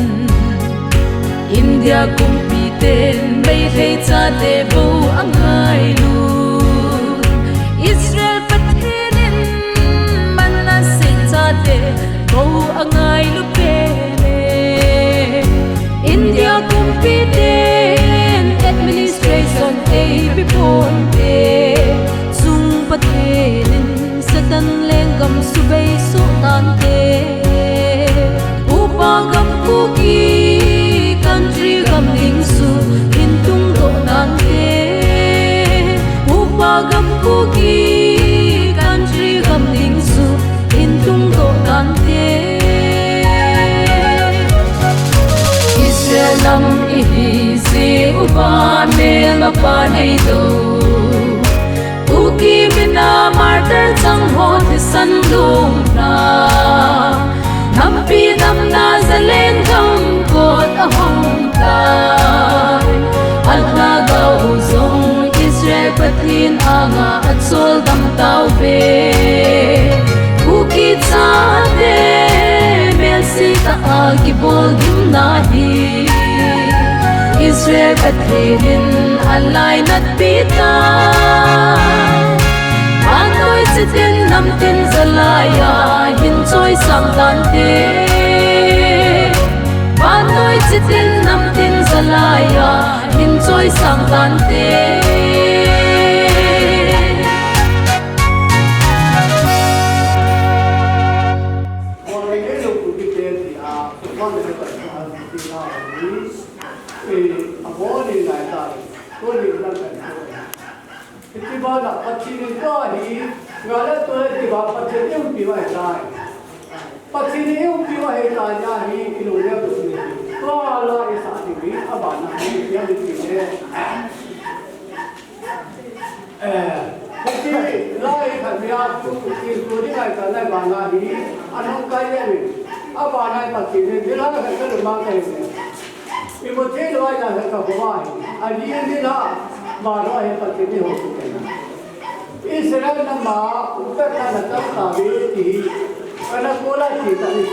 India kumpiten Meitei chate bou angailut. Israel Pathen in Manasseh chate bou angailu pen e. India kumpiten administration eipe ponte, chung Pathen in Satan lenggam subei soh tante. Upa gam Kuki country gam ding chu hin tungdoh tante. Upa gam Kuki country gam ding chu hin tungdoh tante. Israel nam ihi jeh uva melmapa neilou. Kuki mina martyr chang ho thisan lom ta. Nampi damna Zalen gam kot ahung tai. Alhagao jong Israel Pathen anga achol dam tauve. Kuki chate melsetah a kibol gimna hi Israel Pathen in alainatpi tai. Vannoi chitin namtin Zalai a hin choisang tante. Vannoi chitin namtin Zalai a hin choisang tante. Iti bana Pathen in tua hi, ngala tua iti ba Pathen in umpi va hitai. Pathen in umpi va hitai nia hi, ilung le tu ni. Tua la isa ti ni, abana hi, ya ni ti le. Hiche lai khat hi a tu, tu, tu ding ngai ta nai bana hi, anung kai le ni. Abana hi Pathen in, ding lai khat ka lung mang kai ni. Imu thei lou a ya khat ka bou a hi. Ading ding la, bana hi Pathen in ho tu kai na. Israel nama, upa ka na ta ta ve ti hi. Kana kola ti ta ni.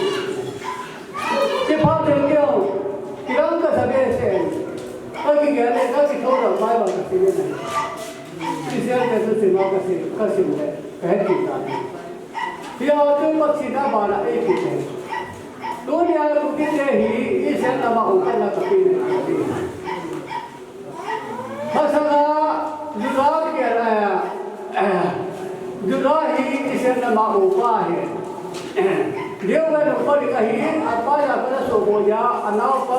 Ti pha te keo, ti lang ka sa ve se. Ka ki ga le, ka ki thou la, bai ba ka ti le na. Israel te tu sima ka si, ka si le, ka he ti ta. Hia tu Pathen a bana e ki te. Tunia Kuki te hi Israel nama upa na ka pi ne ka pi. Masanga Judah ke, eh, Judah hi Israel nama upa hi. Reuben upa ding ahi, apa ya ka na so bo ya, anaopa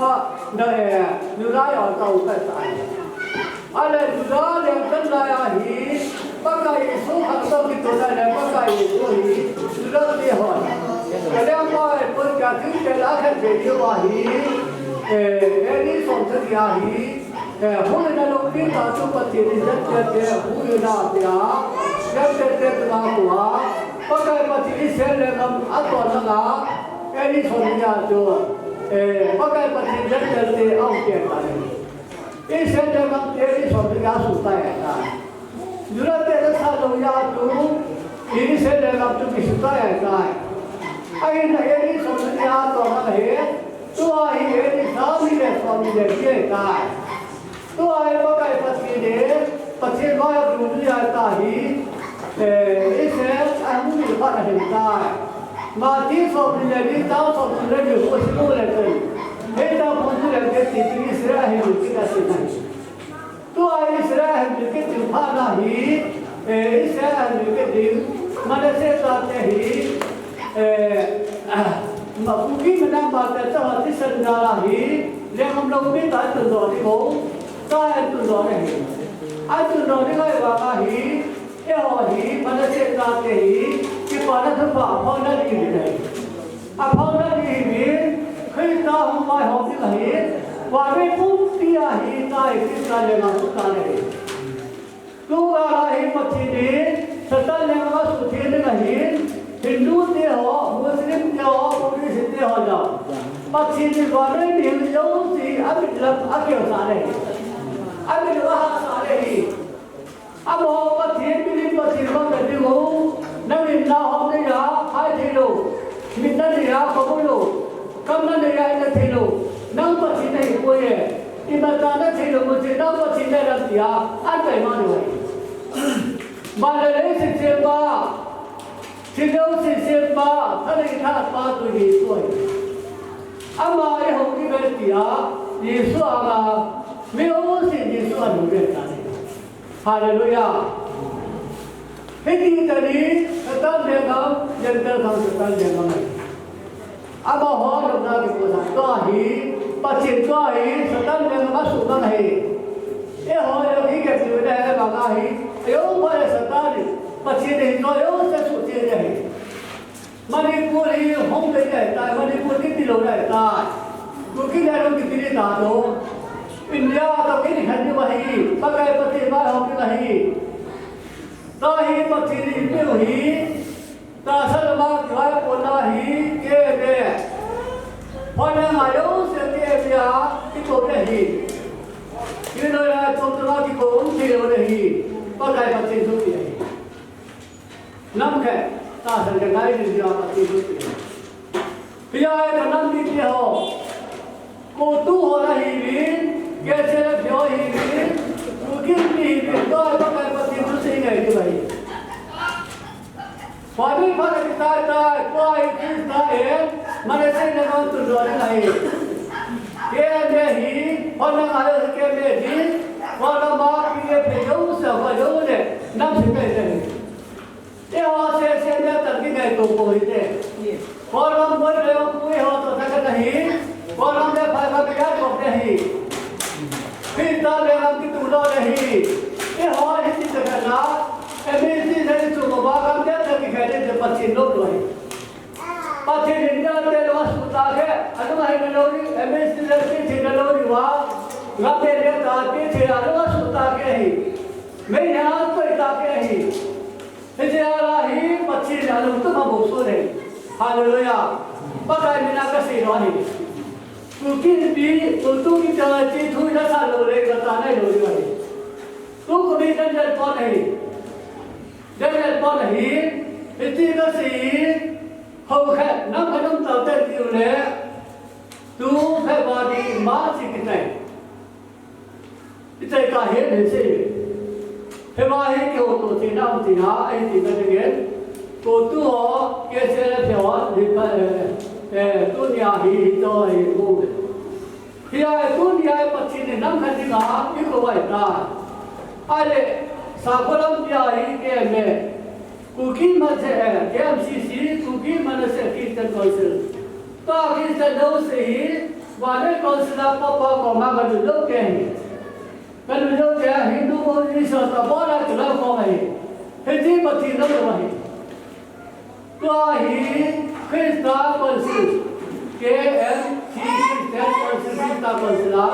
na, eh, Judah ya ka upa ta. Ale Judah lengkan lai a hi, Pakai Jesu khat toh kitona le Pakai Jesu hi, Judah te hon. Ka lengpa e pon ka thil te la khat ve diu ahi, eh, A D som sagi ahi, eh, huhhingna lungpi tah chu Pathen in Gentile te huhhingna a pia, Gentile te chunga tua, Pakai Pathen Israel lenggam a ton langa, A D som sagi a chu, eh, Pakai Pathen Gentile te a hung keng ta ahi. Israel lenggam te A D som sagi a suhtai ahitai. Judah te nasat lou a chu Israel lenggam chu kisuhtai ahitai. Ahinla A D som sagi a ton langa hi, tua hi A D som ni le som ni le ni ahitai. Tua hi Pakai Pathen in, Pathen vai a dun ni ahitai hi, eh, Israel a hung mi khat ahitai. Matthew som ni le ni, chang som ni le ni, hu si mu le pen. Hei ta phun ni le ke ti ti Israel a hin mi kit ahi na. Tua Israel a hin mi kit ti pha na hi, eh, Israel a hin mi kit ding. Manasseh chate hi, eh, ma Kuki mana ma te cha ha ti san na la hi, lenggam lou mi ta tun do ni ko, ta tun do ni hi. A tun do ni ngai va ka hi, Eiho hi, Manasseh chate hi, kipana thupha aphong na ding ahi. Aphong na ding ahi, Christa hung vaihom ding ahi, vannoi pumpi a hi, tai Christa lenga suhta ahi. Tua hi Pathen in, Satan lenga suhtheng ding ahi, Hindu te ho, Muslim te ho, Buddhist te ho jong. Pathen in vannoi mihing jouse a mit lam a keo sah ahi. A mit lam a hah sah ahi. Amaho Pathen, milim Pathen bang ka ding u, nangin nahom na ja, hai thei lou, mit na nei a, ka mu lou, kam na nei a, na thei lou, nang Pathen na hi poi e, imacha na thei lou, mu thei, nang Pathen na lam tia, an kai ma lou. Ban le lei sisem pa, thilou sisem pa, thalei tha pa tu Jesu ahi. Ama eihou kivel tia, Jesu ama, mi hou si Jesu anu vel ta ni. Hallelujah. Hiti tani, Satan lenggam, Gentile khang Satan lenggam ahi. Amaho lupna kipusa, tua hi, Pathen tua hi, Satan lenggam asuhmang ahi. Eiho jong hi kep diu ahi, bang ahi. Eiho pa le Satan hi, Pathen hi, tua eiho se suhtheng ahi. Manipur hi hung dei dei tai, Manipur kiti lou dei tai. Kuki le lou kiti dei ta to. India to kiti khan ni ma hi, Pakai Pathen vaihom ding ahi. Tua hi Pathen in peu hi, tahsa lama kihai pon ahi, kei ve. Hoi na ngai lou se kei ve a, kiko ve hi. Kei lou ya, tum tum a kiko um thei lou ve hi. Pakai Pathen thu ti ahi. Nam khat, tahsan ka ngai ding dia Pathen thu ti. Hia ka nam mite ho. Kotu ho la hi vin, K C L F ho hi vin, Kuki mi hi vin, tua Pakai Pathen thu sei ngai ti bai. Vannoi phat a kitai tai, tua hi Christa in, Manasseh na ngai tun lou ding ahi. Kei ve hi, hoi na ngai lou kei ve hi, hoi na ma kei ve jouse, hoi jouse, nam sei ve hi. Eiho sese le tan kingaito ko hite. Kol gam boi le pui ho to ta ka hi. Kol gam le phai pha pia ko te hi. Christa lenggam kitu lou le hi. Eiho hi ti ta ka na. M S T le tu ko ba gam le ta ki khai le Pathen lou lou hi. Pathen in India te lou suhta ke. Anu ma hi na lou ni. M S T le ti thi na lou ni va. Gam le le ta ti thi anu ma suhta ke hi. Mei na toi ta ke hi. Hiche a la hi Pathen a lungtup a bou so le. Hallelujah. Pakai mina kasei lou hi. Kuki pi, kutu ki ta chi thu na sa lou le ka ta nai lou le hi. Tu ko mi dan dan pon hi. Dan dan pon hi. Hiti kasei. Hou khat, nam khat nam tau ten ti le. Tu February March ki tai. Ichai ka he ne se. He ma he ke o to che na ti na, ai ti na ke. Ko tu ho, ke se le te ho, ni pa, eh, eh, tu ni a hi, hi to hi ko. Hi a tu ni a pa chi ne nam kha ti na, i ko wai ta. Ai le, sa ko lam ti a hi ke me. Kuki ma che, eh, K M C C, Kuki Manasseh Christian Council. Ta Christian Council hi, Vale Council a pa pa ko ma ga du lo ke hi. Ka lu jo ke Hindu ko ni so ta bo la ke la ko mai. He ji pa ti lo lo mai. Tua hi Christa Council, K M C C Christian Council, Christa Council a,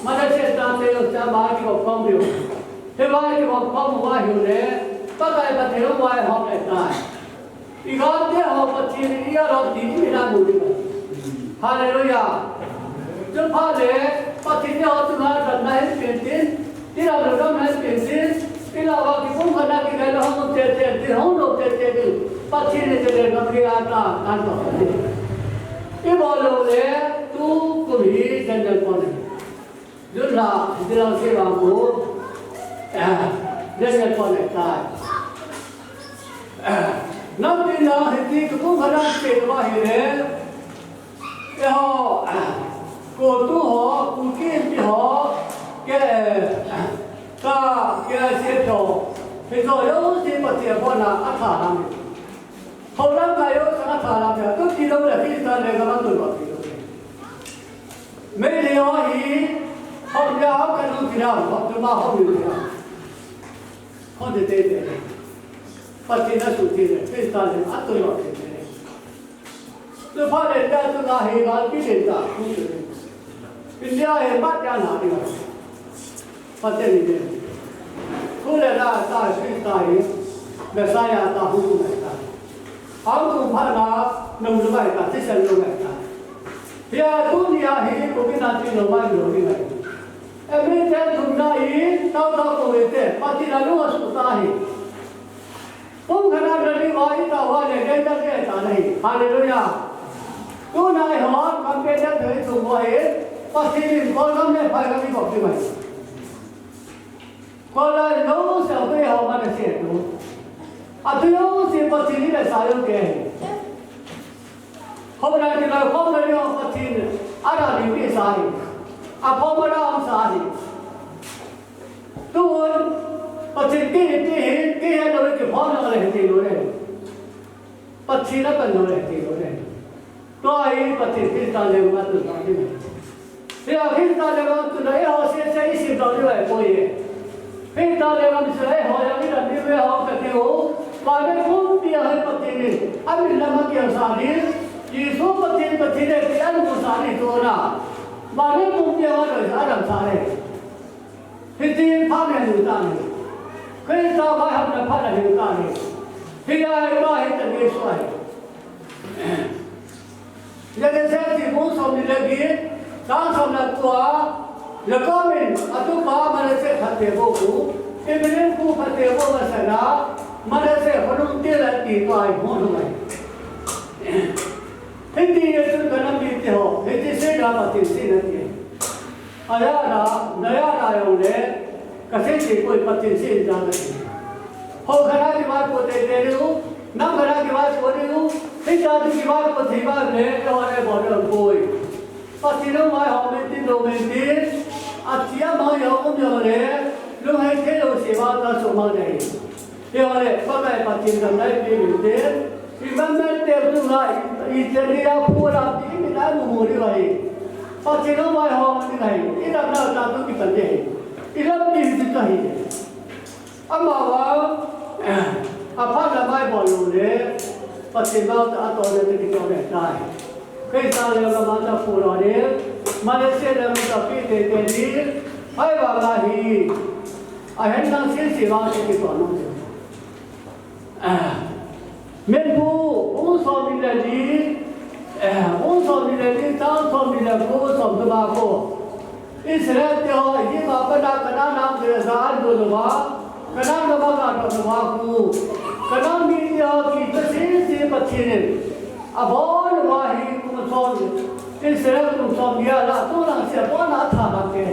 Manasseh ta te lo cha ma ki ko kom dio. He ma ki ko kom wa hi le, pa kai pa te lo wa ho le ta. I gam te ho Pathen in i a ram ti i mi na mu ding. Hallelujah. Chu pha le, Pathen te ho chu na ram na hin pen tin, i ram lo ram na hin pen tin, i la wa ki pum kha na ki gai lo hong te te tin, hong lo te te tin. Pathen in te le na ki a ta, kan to. I bo lo le, tu kum hi jan jan pon. Jun la, hiti lang se vang ko. Eh, jan jan pon le tai. Eh, nam pi na hiti ko ko na se ko hi le. Ke ho, ko tu ho, ko ki ti ho. Ke, ka, ke se to. Ke to yo si pa ti ko na a tha nam. Ho lam ka yo sa a tha nam ya. Tu ti lo le ki ta le ka ma tu lo ti lo. Mei le ho hi, ho ya ho ka lu ti na, ho tu ma ho lu ti na. Ho de de de. Pathen a su ti le, Christa le, a tu lo ti le. Tu pha le ta tu na hi ga pi le ta, ku ti le. India he ma ya na ni. Pathen ni le. Khu le na ta Christa hi, Messiah ta hu tu mai ta. Hang tu pha na, nung lu mai ta, ti sen lu mai ta. Hia tu ni a hi, ko ki na ti lo mai lo ni mai. E mi te thum na i, tau tau ko ve te, Pathen a lu a su ta hi. Pum khana na ni wa i ta wa le, le ta le ta ni. Hallelujah. Tu na i ho, kam pe te thum wa i, Pathen in ko lam le phai lam i ko ki mai. Ko la lo sa ko ya ma da se to. A to yo se pa ti ni da sa yo ke. Ko na ti la ko na yo pa ti ni. A da ni ni sa ni. A ko ma da am sa ni. Tu pa ti ni ti ni ti ya lo ke ko na le ti lo le. Pathen a pan lo le ti lo le. Tua hi Pathen Christa le ma tu ta ti. Hia Christa le ma tu na e ho se se i sim ta ni le ko ye. Christa le ma se e ho ya ni da ni le ho ka ti ho. Ba le kum ti a hai Pathen ni. A min la ma ki sa ni. Jesu Pathen Pathen le ti an ku sa ni to na. Ba le kum ti a ha lo sa ram sa le. Hiti pha ne ni ta ni. Christa ba ha na pha na ni ta ni. Hia ai ba hi ta ni so ai. Genesis bung som ni le get, chang som le kua, Jacob in a tupa Manasseh phatthei aboh u, Ephraim khu phatthei aboh masang a, Manasseh khonung til a ti tua i hung hung ai. Hiti a chun ka nam mite ho, hiti seina Pathen seina ti. Aya da, naya da yong le, Ka sei sei koi Pathen sei in ta ka sei. Ho khana kivaipo teitei diu, nam khana kivaipo diu, hitia chu kivaipo thei vang le, eiho le bol ding koi. Pathen lungvai ho mei tin lou mei tin, athi ama ho um jong le, lunghei thei lou se vang ta sumang ding. Eiho le, Pakai Pathen gam nai pi mei tin, i man man te tu nga, i, i te ni a phu la ti mi nai mu mu diu ahi. Pathen lungvai ho mei tin ahi, i dam na ta tu kipan ding ahi. I lampi hi chu ahi. Amavang, aphat lamai bol lou le, Pathen vang ta atona te kitoh le tai. Christa le gam a ta phu lou le, Manasseh le gam ta pi teitei le, hoi vang ahi. Ahin nang sese vang sese to nang se. Ah. Minbu, bung som ni le li, eh, bung som ni le li, chang som ni le ko, som le ba ko. Israel te ho, Egypt a pat a Canaan gam a ja a lut uva, Canaan gam a ga lut uva khu. Canaan mite ho kitoh sese Pathen in abol uva hi kum som, Israel kum som ni a la tu lang sia to na tha ba ke.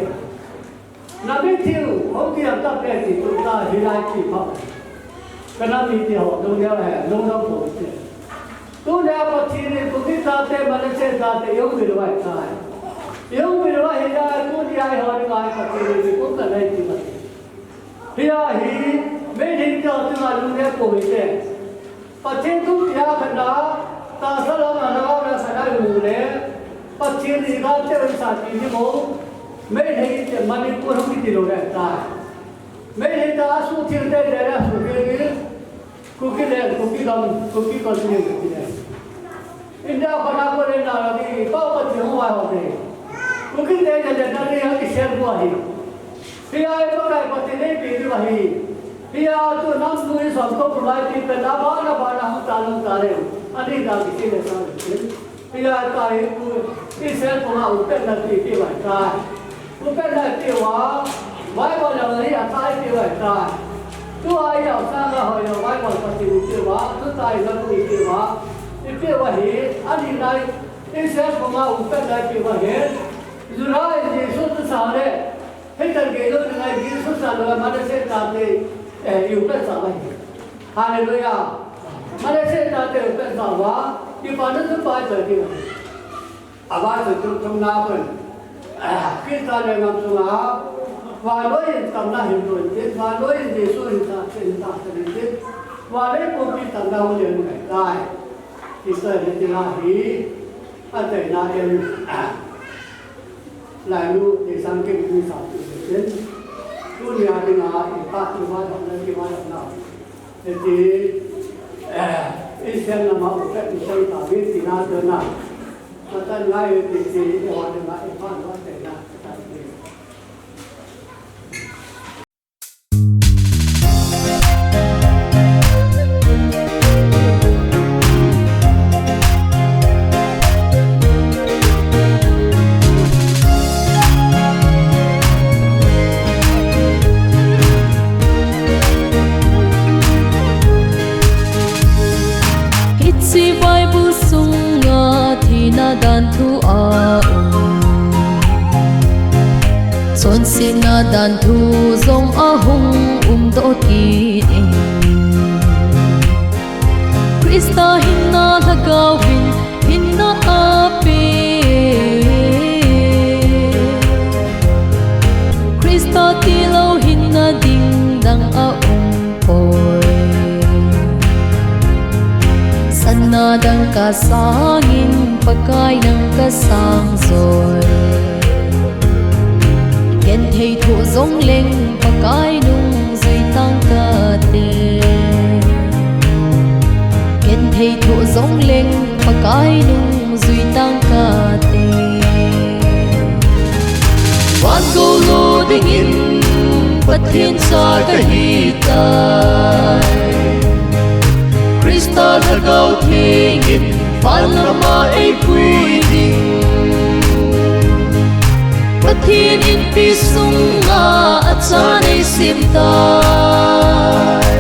Na mitlhi u, hung kiam ta pe ti tu ta hilai ti pha. Canaan mite ho, lungneo he, lungneo po te. Tunia Pathen in Kuki chate, Manasseh chate, i-um bil uva ahitai. I-um bil uva ahileh, tunia eiho dinga Pathen in kikum ta nei ti Pathen. Hia hi, Meitei te ho dinga lungneo po hite. Pathen thupia khat na, tahsa lam a lhagao na sa na mu le, Pathen in gam te un sa ti ni mo, Meitei te Manipur hung kiti lou le tai. Meitei te asuhtheng te le asuhtheng ni, Kuki le, Kuki gam, Kuki continent te le. India kho na ko le na la di, pao Pathen hung vai ho de. Kuki te le le na le ha ki se bu ahi. Hia i Pakai Pathen in eipeh diu ahi. Hia tu nam tu i som ko pumai ti pen a ba na ba na hung ta lung ta le. Ani da ki ti le sa le. Hia ta hi tu i se ko ma u pen na ti ti vai ta. U pen na ti wa. Bible na hi a ta ti vai ta. Tu a i au sa na ho yo Bible Pathen ti wa. Tu ta i na tu ti wa. Ti wa hi. Ani na i se ko ma u pen na ti wa hi. July Jesu tu sa le. Hei tan gei lou ni ngai Jesu sa lou Manasseh chate, eh, i-um pet sa mai. Hallelujah. Manasseh chate i-um pet sa uva, kipa na chu pai pai ti. Ava chu chu thum na pun. Ah, Christa le ngam sunga, vannoi in tamna hin tun ti, vannoi in Jesu hin sa, hin sa, hin ti. Vannoi pumpi tamna hu le ngai tai. Christa le ti la hi, a tai na em. Ah. Lainu, Deisang King ni sa tu le tin. Tunia dinga, i pa ti va dam na, ti va dam na. Ti, eh, i sen na ma u ka i sen ta vi ti na tu na. Matan ngai ti ti, i va dinga, i pa va te na, ta ti. Hiche Bible sunga thina dan thu a um. Chonsetna dan thu jong ahung umdoh kit in. Christa hinna lhagao hin hinna ape. Christa tilou hinna ding dang aum poi. Sana dangka sangin Pakai nang kasang joi. Genthei thoh jongleng Pakai nungjui tang kate. Genthei thoh jongleng Pakai nungjui tang kate. Van gou lo dingin Pathen cha kahitai. Christa Lhagao Theng in van lama eipui ding. Pathen inpi sunga achan eisem tai.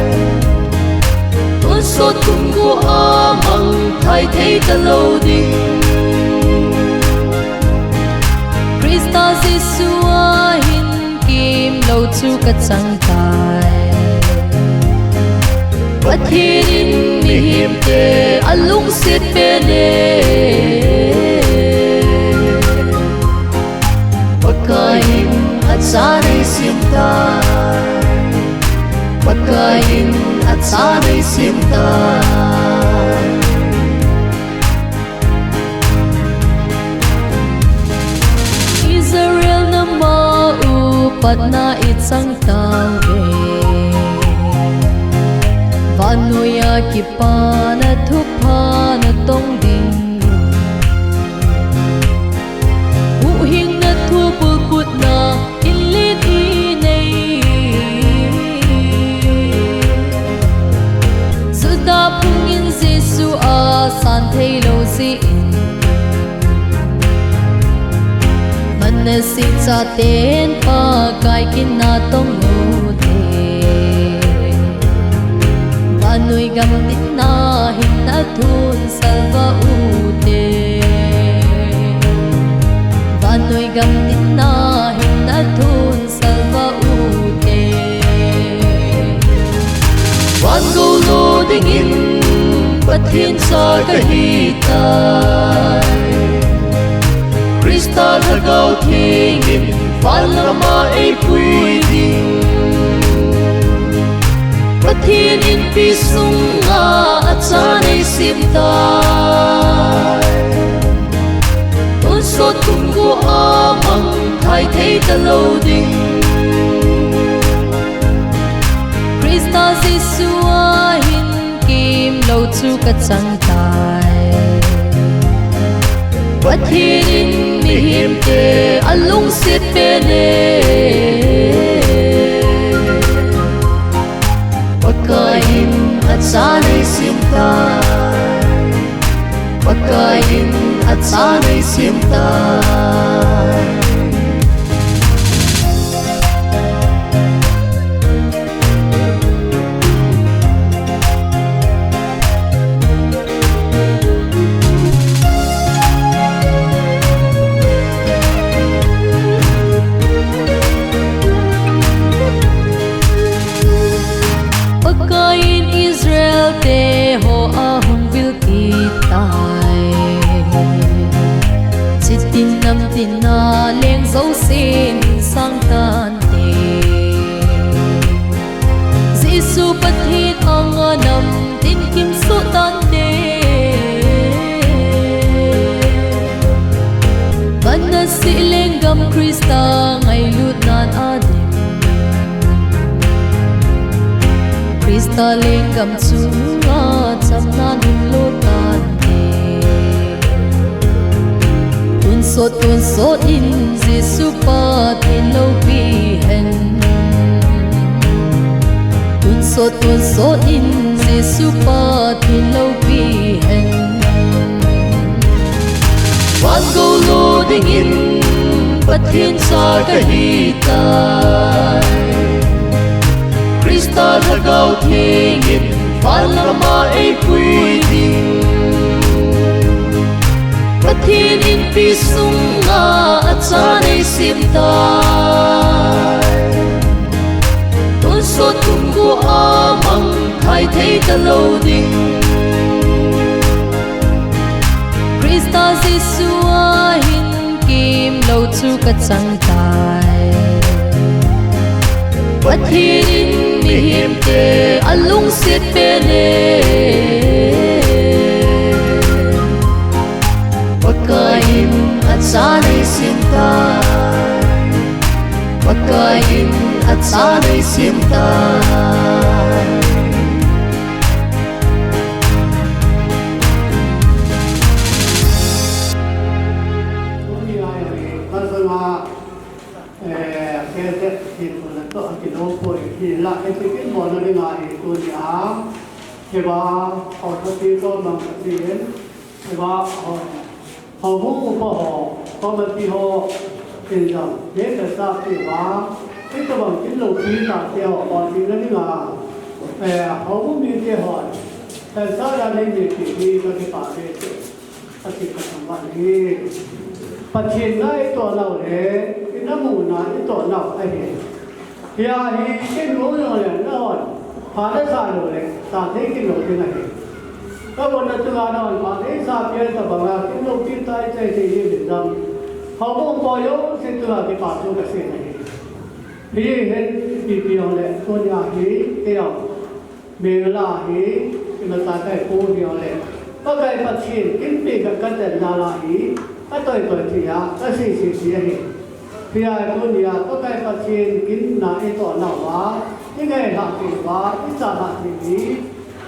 Tonsot kum ko amang thai thei talou ding. Christa Jesu a hin kimlou chu kachang tai. Pathen in mihemte alungset pen e. Pakai in achan eisem tai. Pakai in achan eisem tai. Israel nama u patna ichang tauve. Vannoi a kipana thupha natong ding. Huhhingna thu pulpitna inlet inei. Singcha ten Pakai kin natong u te, vannoi gam dinga hinna thun salva u te, vannoi gam dinga hinna thun salva u te. Van gou lo dingin Pathen cha kahi tai. Christa Lhagao Theng in van lama eipui ding. Pathen inpi sunga achan eisem tai. Tonsot kum gu a mangthai thei talou ding. Christa Jesu a hin kimlou chu kachang tai. Pathen in mihemte alungset pen e. Pakai in achan eisem tai. Pakai in achan eisem tai. Pakai in Israel te ho ahung vil kit tai. Chitin namtin a leng jousen sang tante. Jesu Pathen anga namtin kimsoh tante. Manasseh lenggam Christa ngailutnan adim. Christa lenggam chunga chamnan hung lo tante. Tonsot, tonsot in Jesu Pathen loupi hen. Tonsot, tonsot in Jesu Pathen loupi hen. Van gou lo dingin Pathen cha kahi tai. Christa Lhagao Theng in van lama eipui ding. Pathen inpi sunga achan eisem tai. Tonsot kum gu a mangthai thei talou ding. Christa Jesu a hin kimlou chu kachang tai. Pathen in mihemte alungset pen e. Pakai in achan eisem tai. Pakai in achan eisem tai. Eh, kei te, kei tu na to, kei lo po, kei la, kei te kin mo na ni nga, kei tu ni a, kei ba, au to ti to mang ka ti en, kei ba, au, au bu bu po ho, ko ma ti ho, kei jang, kei te sa ti ba, kei te bang kin lo ti ta ti ho, ko ti na ni nga, eh, au bu mi ti ho, eh, sa la ni mi ti ni ka ti pa ti. Pathen ka thangvah ahi. Pathen na i toh nau le, i na mu na i toh nau ahi. Hia hi kin mu jong le na hon, pha na sa lou le, sa thei kin lou ding ahi. Ka von na chunga na hon, pha thei sa pian ta banga, kin lou kin tai chai thei hi min dam. Hou bung po jong si chunga kipa thu ka sei ahi. Hi hen ipi pi jong le, tunia hi, kei jong. Mengla hi, imacha kai pu hi ole. Pakai Pathen, kin pi ka ka ten la la hi, ka toi toi ti a, ka si si ti a hi. Hi a tunia, Pakai Pathen, kin na i toh nau a, i ngai la ti a, i cha la ti hi,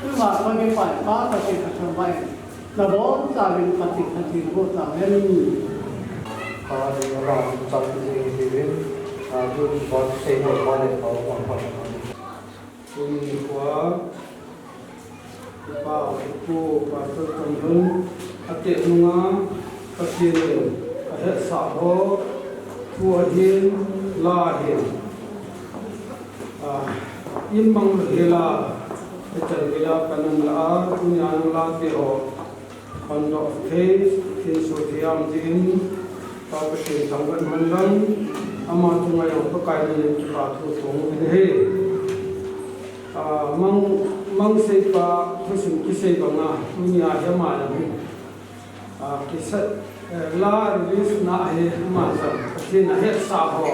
i ma ka mi pai pa Pathen ka thangvah. Na bon cha min Pathen ka thangvah ta hen. Pa ni la cha ti hi ti hin, a tu ni bon sei bon pa le pa bon pa. Tuni nikho a, Ipa, Ipu, Pastor Thanglun, ateh nunga, Pathen in ahetsah ho, Tua hin, la hin. Ah, in mang hela, echan gila kanan la, tunia nang la te ho. Kan doh thei, thinso thei am tin, Pa Pathen thangvah man lang, ama chunga jong Pakai min in kipa thu song in ahi. Ah, mang, mang seipa, thusim kisei banga, tunia hi ama jong hi. Ah, kisa, eh, la release na hi ama jong, Pathen a hetsah ho.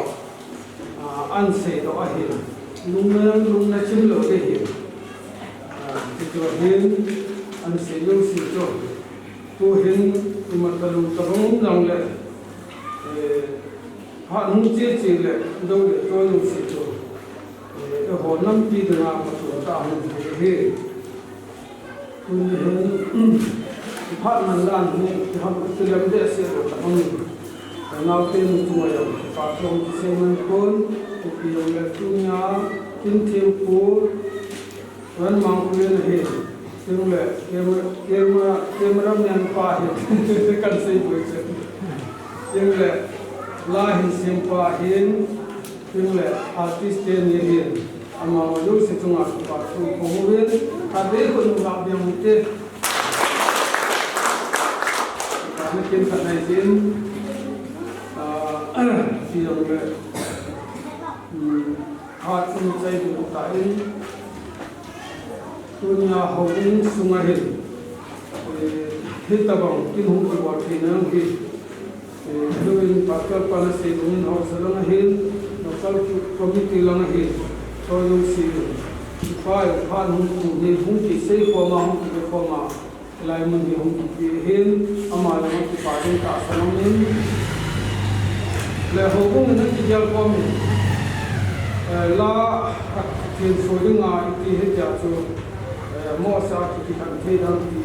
Ah, an seidoh ahin, lungna, lungna chim lou ding ahin. Ah, tichu ahin, an sei lou si chu. Tu hin, imat kalung tabang um lang le, eh, phat hung che che le, dou le, tu lou si chu. Eh, eiho nampi dinga, patu ta hung hi hi. Tuni hin, phat man dan hi, kiham kilem behseh lou ka um. Ka naote nu chunga jong, kipa thu kisei man kon, ipi jong le tunia, Kin Thempu, Ranmang Khulen ahi, tin le, camera, camera, cameraman pa hi, kan sei boi che. Tin le, la hin sem pa hin, Tin le, artist teni hin, amaho jouse chunga kipa thu kahin bol uvin, khatvei khut nung la beng ute. Ka na kin khat nai jin, ah, ti jong le, hmm, khat um chai ding ta in, tunia houbung sunga hin, eh, hitabang kin hung kibol theina hi, eh, tuin Pastor pan asei bangin haosa lang ahin, local committee lang ahin, choi jong si, pa, pa hung tu ni hung kisei khom a, hung kibe khom a, Hilai mun hi hung kipe hin, ama jong kipa ding tahsan in. Le houbung in akigel khom in. Eh, la, a, thinso dinga iti hitia chu, eh, mohsa kiti kan thei dan ti,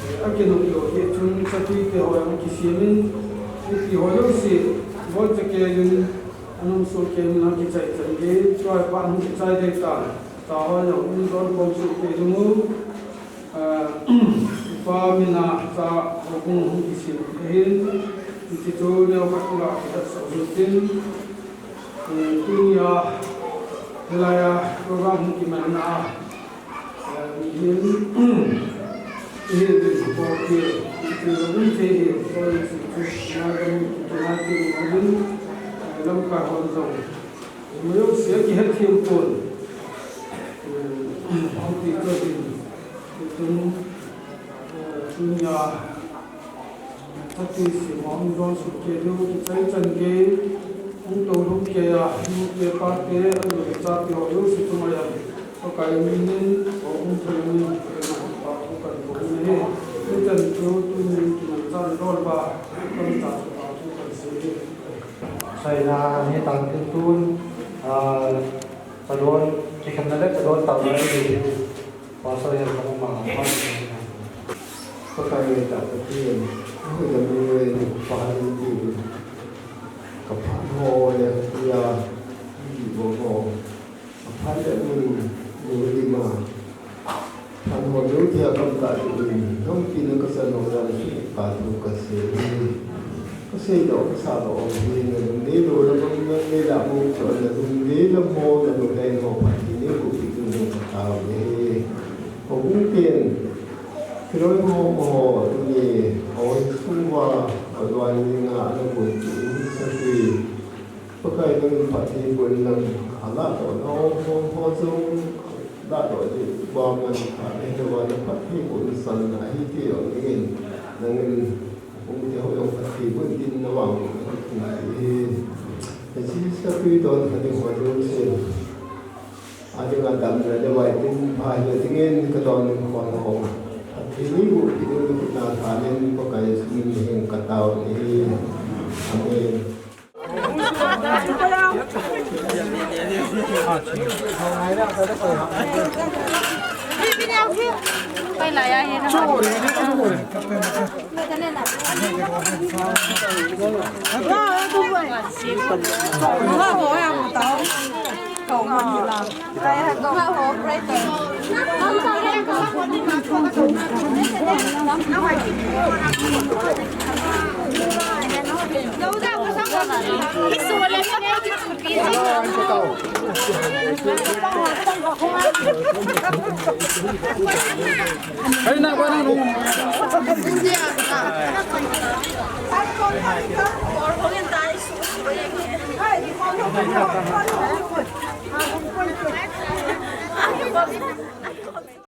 eh, akinung lou hi chun satui te ho jong kisem in, iti ho jouse, bol chakei in, anung so kei in akichai chan gei, tua pa hung kichai dei tan, ta ho jong, um don khom su kei jong u. Ah, pa mina cha houbung hung kisem ahin, hiche chu neo khat nga kihat sah u tin, eh, tunia hilai a program hung kimanna a, eh, mihem, mihem din ko ki, hiche houbung thei hi, ko si chu, na dam ki na ki houbung, eh, lamkai hon jong. Mayo sia kihet thiem pon. Eh, hung ti ka hin. Tun, eh, tunia, thati si ma hung don suk kei diu, kichai chan gei, hung tou lum kei a, nu te pa te, anu le cha te ho jouse chunga jong Pakai min in, o hung thei min, eh, pa pu kan pu ni. Hichan chu tunin kiman chan dol ba, kan cha pa pu kan sei. Saina ni tang tin tun, ah, chadon, kikhenna le chadon tao na ni, Pastor Jan ka ma, ma. Pakai ta Pathen, hu da mi we ni pa ni ti. Ka phan ho le ya, ni bo ho. Aphan le mun, mun lima. Phan ho lou thei a kam ta tu in, lhompi na ka san ho dan su pa tu ka sei. Ka seidoh, ka sadoh hi na lungdei lou la bang na nei la mo cho na lungdei la mo na lungdei mo phan hi ne ku pi tu ne ka tao ne. Ko bung pen, kiloi mo mo ni, oi sung wa, ka duan ni nga na ku tu sa ti. Pakai nangin phatthei boh in lang, alahdohna hom hom ho jong, lahdoh ding, bang man phat, ahilou le phatthei boh in san, ahi ti jong dingin, nangin, um, te ho jong phatthei boh in tin na vang, ahi. Hiche satui don kha ding ho jong sin. Ading a damna le vaitin pha hi dingin ka don in khon ho. Phatthei nei boh in tin na tha len Pakai Jesu min in ka tao e. Amen.